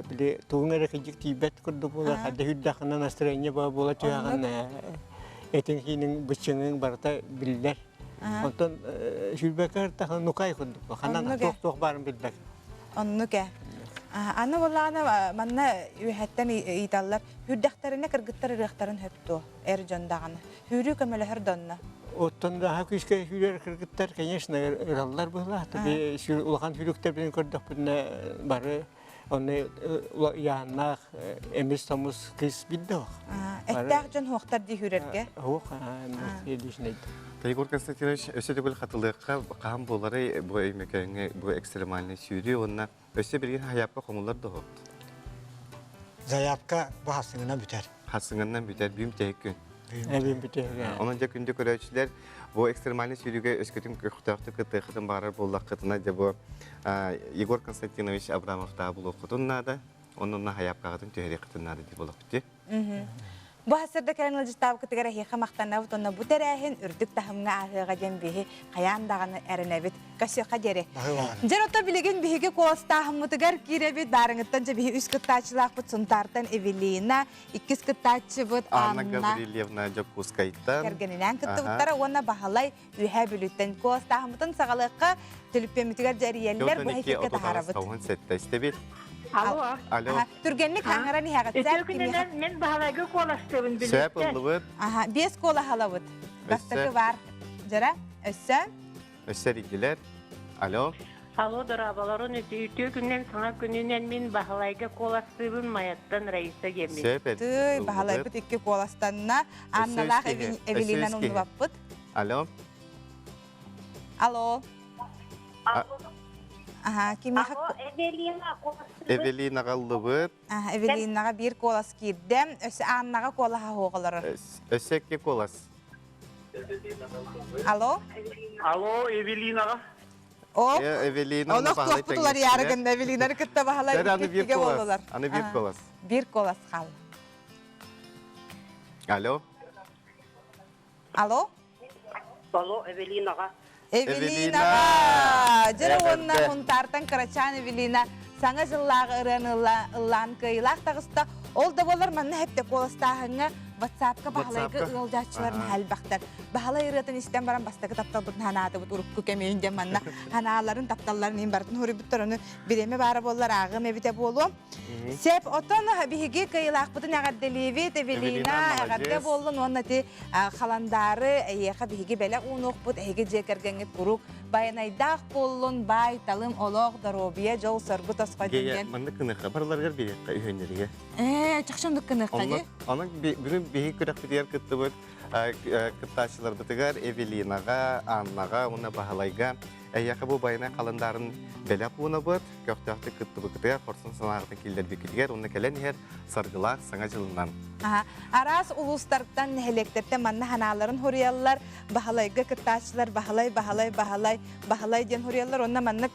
Били тугуҥ эрэ кыдьык тиийбэт курдук буолар. Хадда хүрдэххинэ настроение буола түһэҕин этиҥ хииниҥ быччыҥыҥ барыта биллэр. Онтон сүүрбэккэ ыртахына нукай курдук. Ханан туох-туох баарын билбэт. Оннук ээ. Аны буоллаҕына манна үөһэттэн ыйыталлар. Хүрдэхтэринэ кыргыттар ырыахтарын сөп дуо? Эр дьон даҕаны. Хүүрүү көмөлөһөр да онно. Оттон наһаа күүскэ сүүрэр кыргыттар, конечно, ыраллар быһыылаах. Улахан сүүрүктэрбин көрдөхпүнэ бары онно ыйааннаах эмис томус кыыс билдэ ох. Эттээх дьон хуохтар дии хүрэргэ. Хуох, личный. Егор Константинович, өссө төгүл хатылыахха хаһан буоларый бу Өймөкөөҥҥө бу экстремальный сүүрүү уонна өссө билигин хайаапка хомуллар да оһот? Заявка бу хасыҥынан бүтэр. Хасыҥынан бүтэр, бүүм тэһик күн. Эбин бүтэр. Онон дьэ күндү көрөөччүлэр, бу экстремальный сүүрүүгэ өскөтүн көхтөөхтүк кыттыаххытын баҕарар буоллаххытына, дьэ бу Егор Константинович Абрамовтааҕы булуоххутун наада, онон хайаапкаҕытын түһэриэххитин наада диир буоллахпыт дии. Бу хасырда кэлэн ыалдьыттаабыкытыгар эһиэхэ махтанабыт уонна бу тэрээһин үрдүк таһымҥа ааһыаҕа диэн биһи хайаан даҕаны эрэнэбит. Көрсүөххэ диэри. Дьэр ото билигин биһиги куоластааһыммытыгар киирэбит. Баарыҥыттан дьэ биһи үс кыттааччылаахпыт Сунтаартан Эвелина, иккис кыттааччыбыт Анна Гаврильевна Дьокуускайтан. Кэргэнинээн кыттыбыттара уонна Баһылай Үөһээ Бүлүүттэн куоластааһыммытын саҕалыахха төлүппүөммүтүгэр дьэрийэллэр бу эфиргэ таһаарабыт. 97 истэбит. Алло. Алло. Түргэнник хаҥаран иһэҕит. Үтүө күнүнэн мен Баһылайга куоластыыбын Сөп ыллыбыт. Аха, биэс куолаһалабыт. Бастакы бар. Дьара, өссө? Өссө эрийдилэр. Алло. Алло, дорооболорун үтүө күнүнэн саҥа күнүнэн мин Баһылайга куоластыыбын Майаттан Раиса диэммин. Сөп Тыый, Баһылайбыт икки куоластанна. Анналаах Эвелинаны умнубаппыт. Алло. Алло. Аха, кимиэхэ? Эвелина Эвелинаҕа ыллыбыт. Аха, Эвелинаҕа биир куолас киирдэ. Өссө Аннаҕа куолаһа оҕолорор. Өссө икки куолас. Алло. Алло, Эвелинаҕа. О, Эвелина Олох туохпут уларыйаары гынна Эвелинаны кытта баһылай Аны биир куолас. Аны биир куолас. Биир куолас хаал. Алло. Алло. Алло, Эвелинаҕа. Эвелинаҕа! Дьэ уонна Мунтаартан Кырачаан Эвелина саҥа дьыллааҕы ырыаны ыллаан кыайыылаах таҕыста. Ол да буоллар манна хэптэ куоластааһыҥҥа WhatsApp-ка Баһылайга ыалдьааччылар наһаа элбэхтэр. Баһылай ырыатын истэн баран бастакы тапталбытын ханаатыбыт урукку кэмиин диэн манна ханааларын тапталларын иһин барытын хоруйбуттар ону бириэмэ баара буоллар ааҕыам эбитэ буолуо. Сеп, отон биһиги кыайыылаахпытын эҕэрдэлиибит, Эвелина, эҕэрдэ буоллун уонна ити халандаары эйиэхэ биһиги бэлэх уунуохпут, эһиги дьиэ кэргэҥҥит куруук байанайдаах буоллун, баай, талым олох, доруобуйа, дьол, соргу тосхойдун диэн. Маннык гыныахха, барыларыгар биэриэххэ үһүөннэригэр. Ээ, чахчы оннук гыныахха дии. Онон бүгүн биһиги күрэхпитигэр кыттыбыт кыттааччыларбытыгар Эвелинаҕа, Аннаҕа уонна Баһылайга Эйиэхэ бу байанай халандаарын бэлэх уунабыт, көхтөөхтүк кыттыбыкытыгар, хорсун санааҕытын киллэрбиккитигэр уонна кэлэн иһэр саргылаах Саҥа дьылынан. Араас улуустартан, нэһилиэктэртэн манна ханааларын хуруйаллар, Баһылайга кыттааччылар Баһылай, Баһылай, Баһылай, Баһылай диэн хуруйаллар. Онно маннык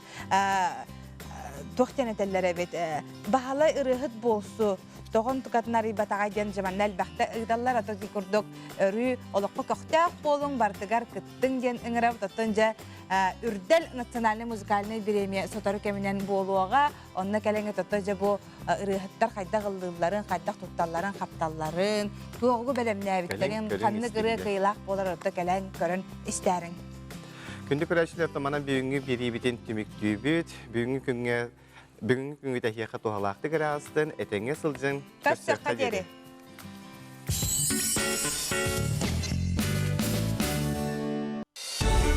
туох диэн этэллэр эбит, Баһылай ырыаһыт буолсу, тоҕон тукатын арыйбатаҕа диэн дьэ манна элбэхтэ ыыталлар ата курдук өрүү олоххо көхтөөх буолуҥ барытыгар кыттыҥ диэн ыҥырабыт оттон дьэ Үрдэл национальнай музыкальнай бириэмийэ сотору кэминэн буолуоҕа онно кэлэҥҥит ото дьэ бу ырыаһыттар хайдах ыллыылларын хайдах тутталларын хапталларын туоҕу бэлэмнээбиттэрин ханнык ырыа кыайыылаах буолар орто кэлэн көрөн истээриҥ Күндү көрөөччүлэр манан бүгүҥҥү биэриибитин түмүктүүбүт. Бүгүҥҥү күҥҥэ Бүгүҥҥү күҥҥүт эһиэхэ туһалаахтык эрэ аастын, этэҥҥэ сылдьыҥ, Көрсүөххэ диэри.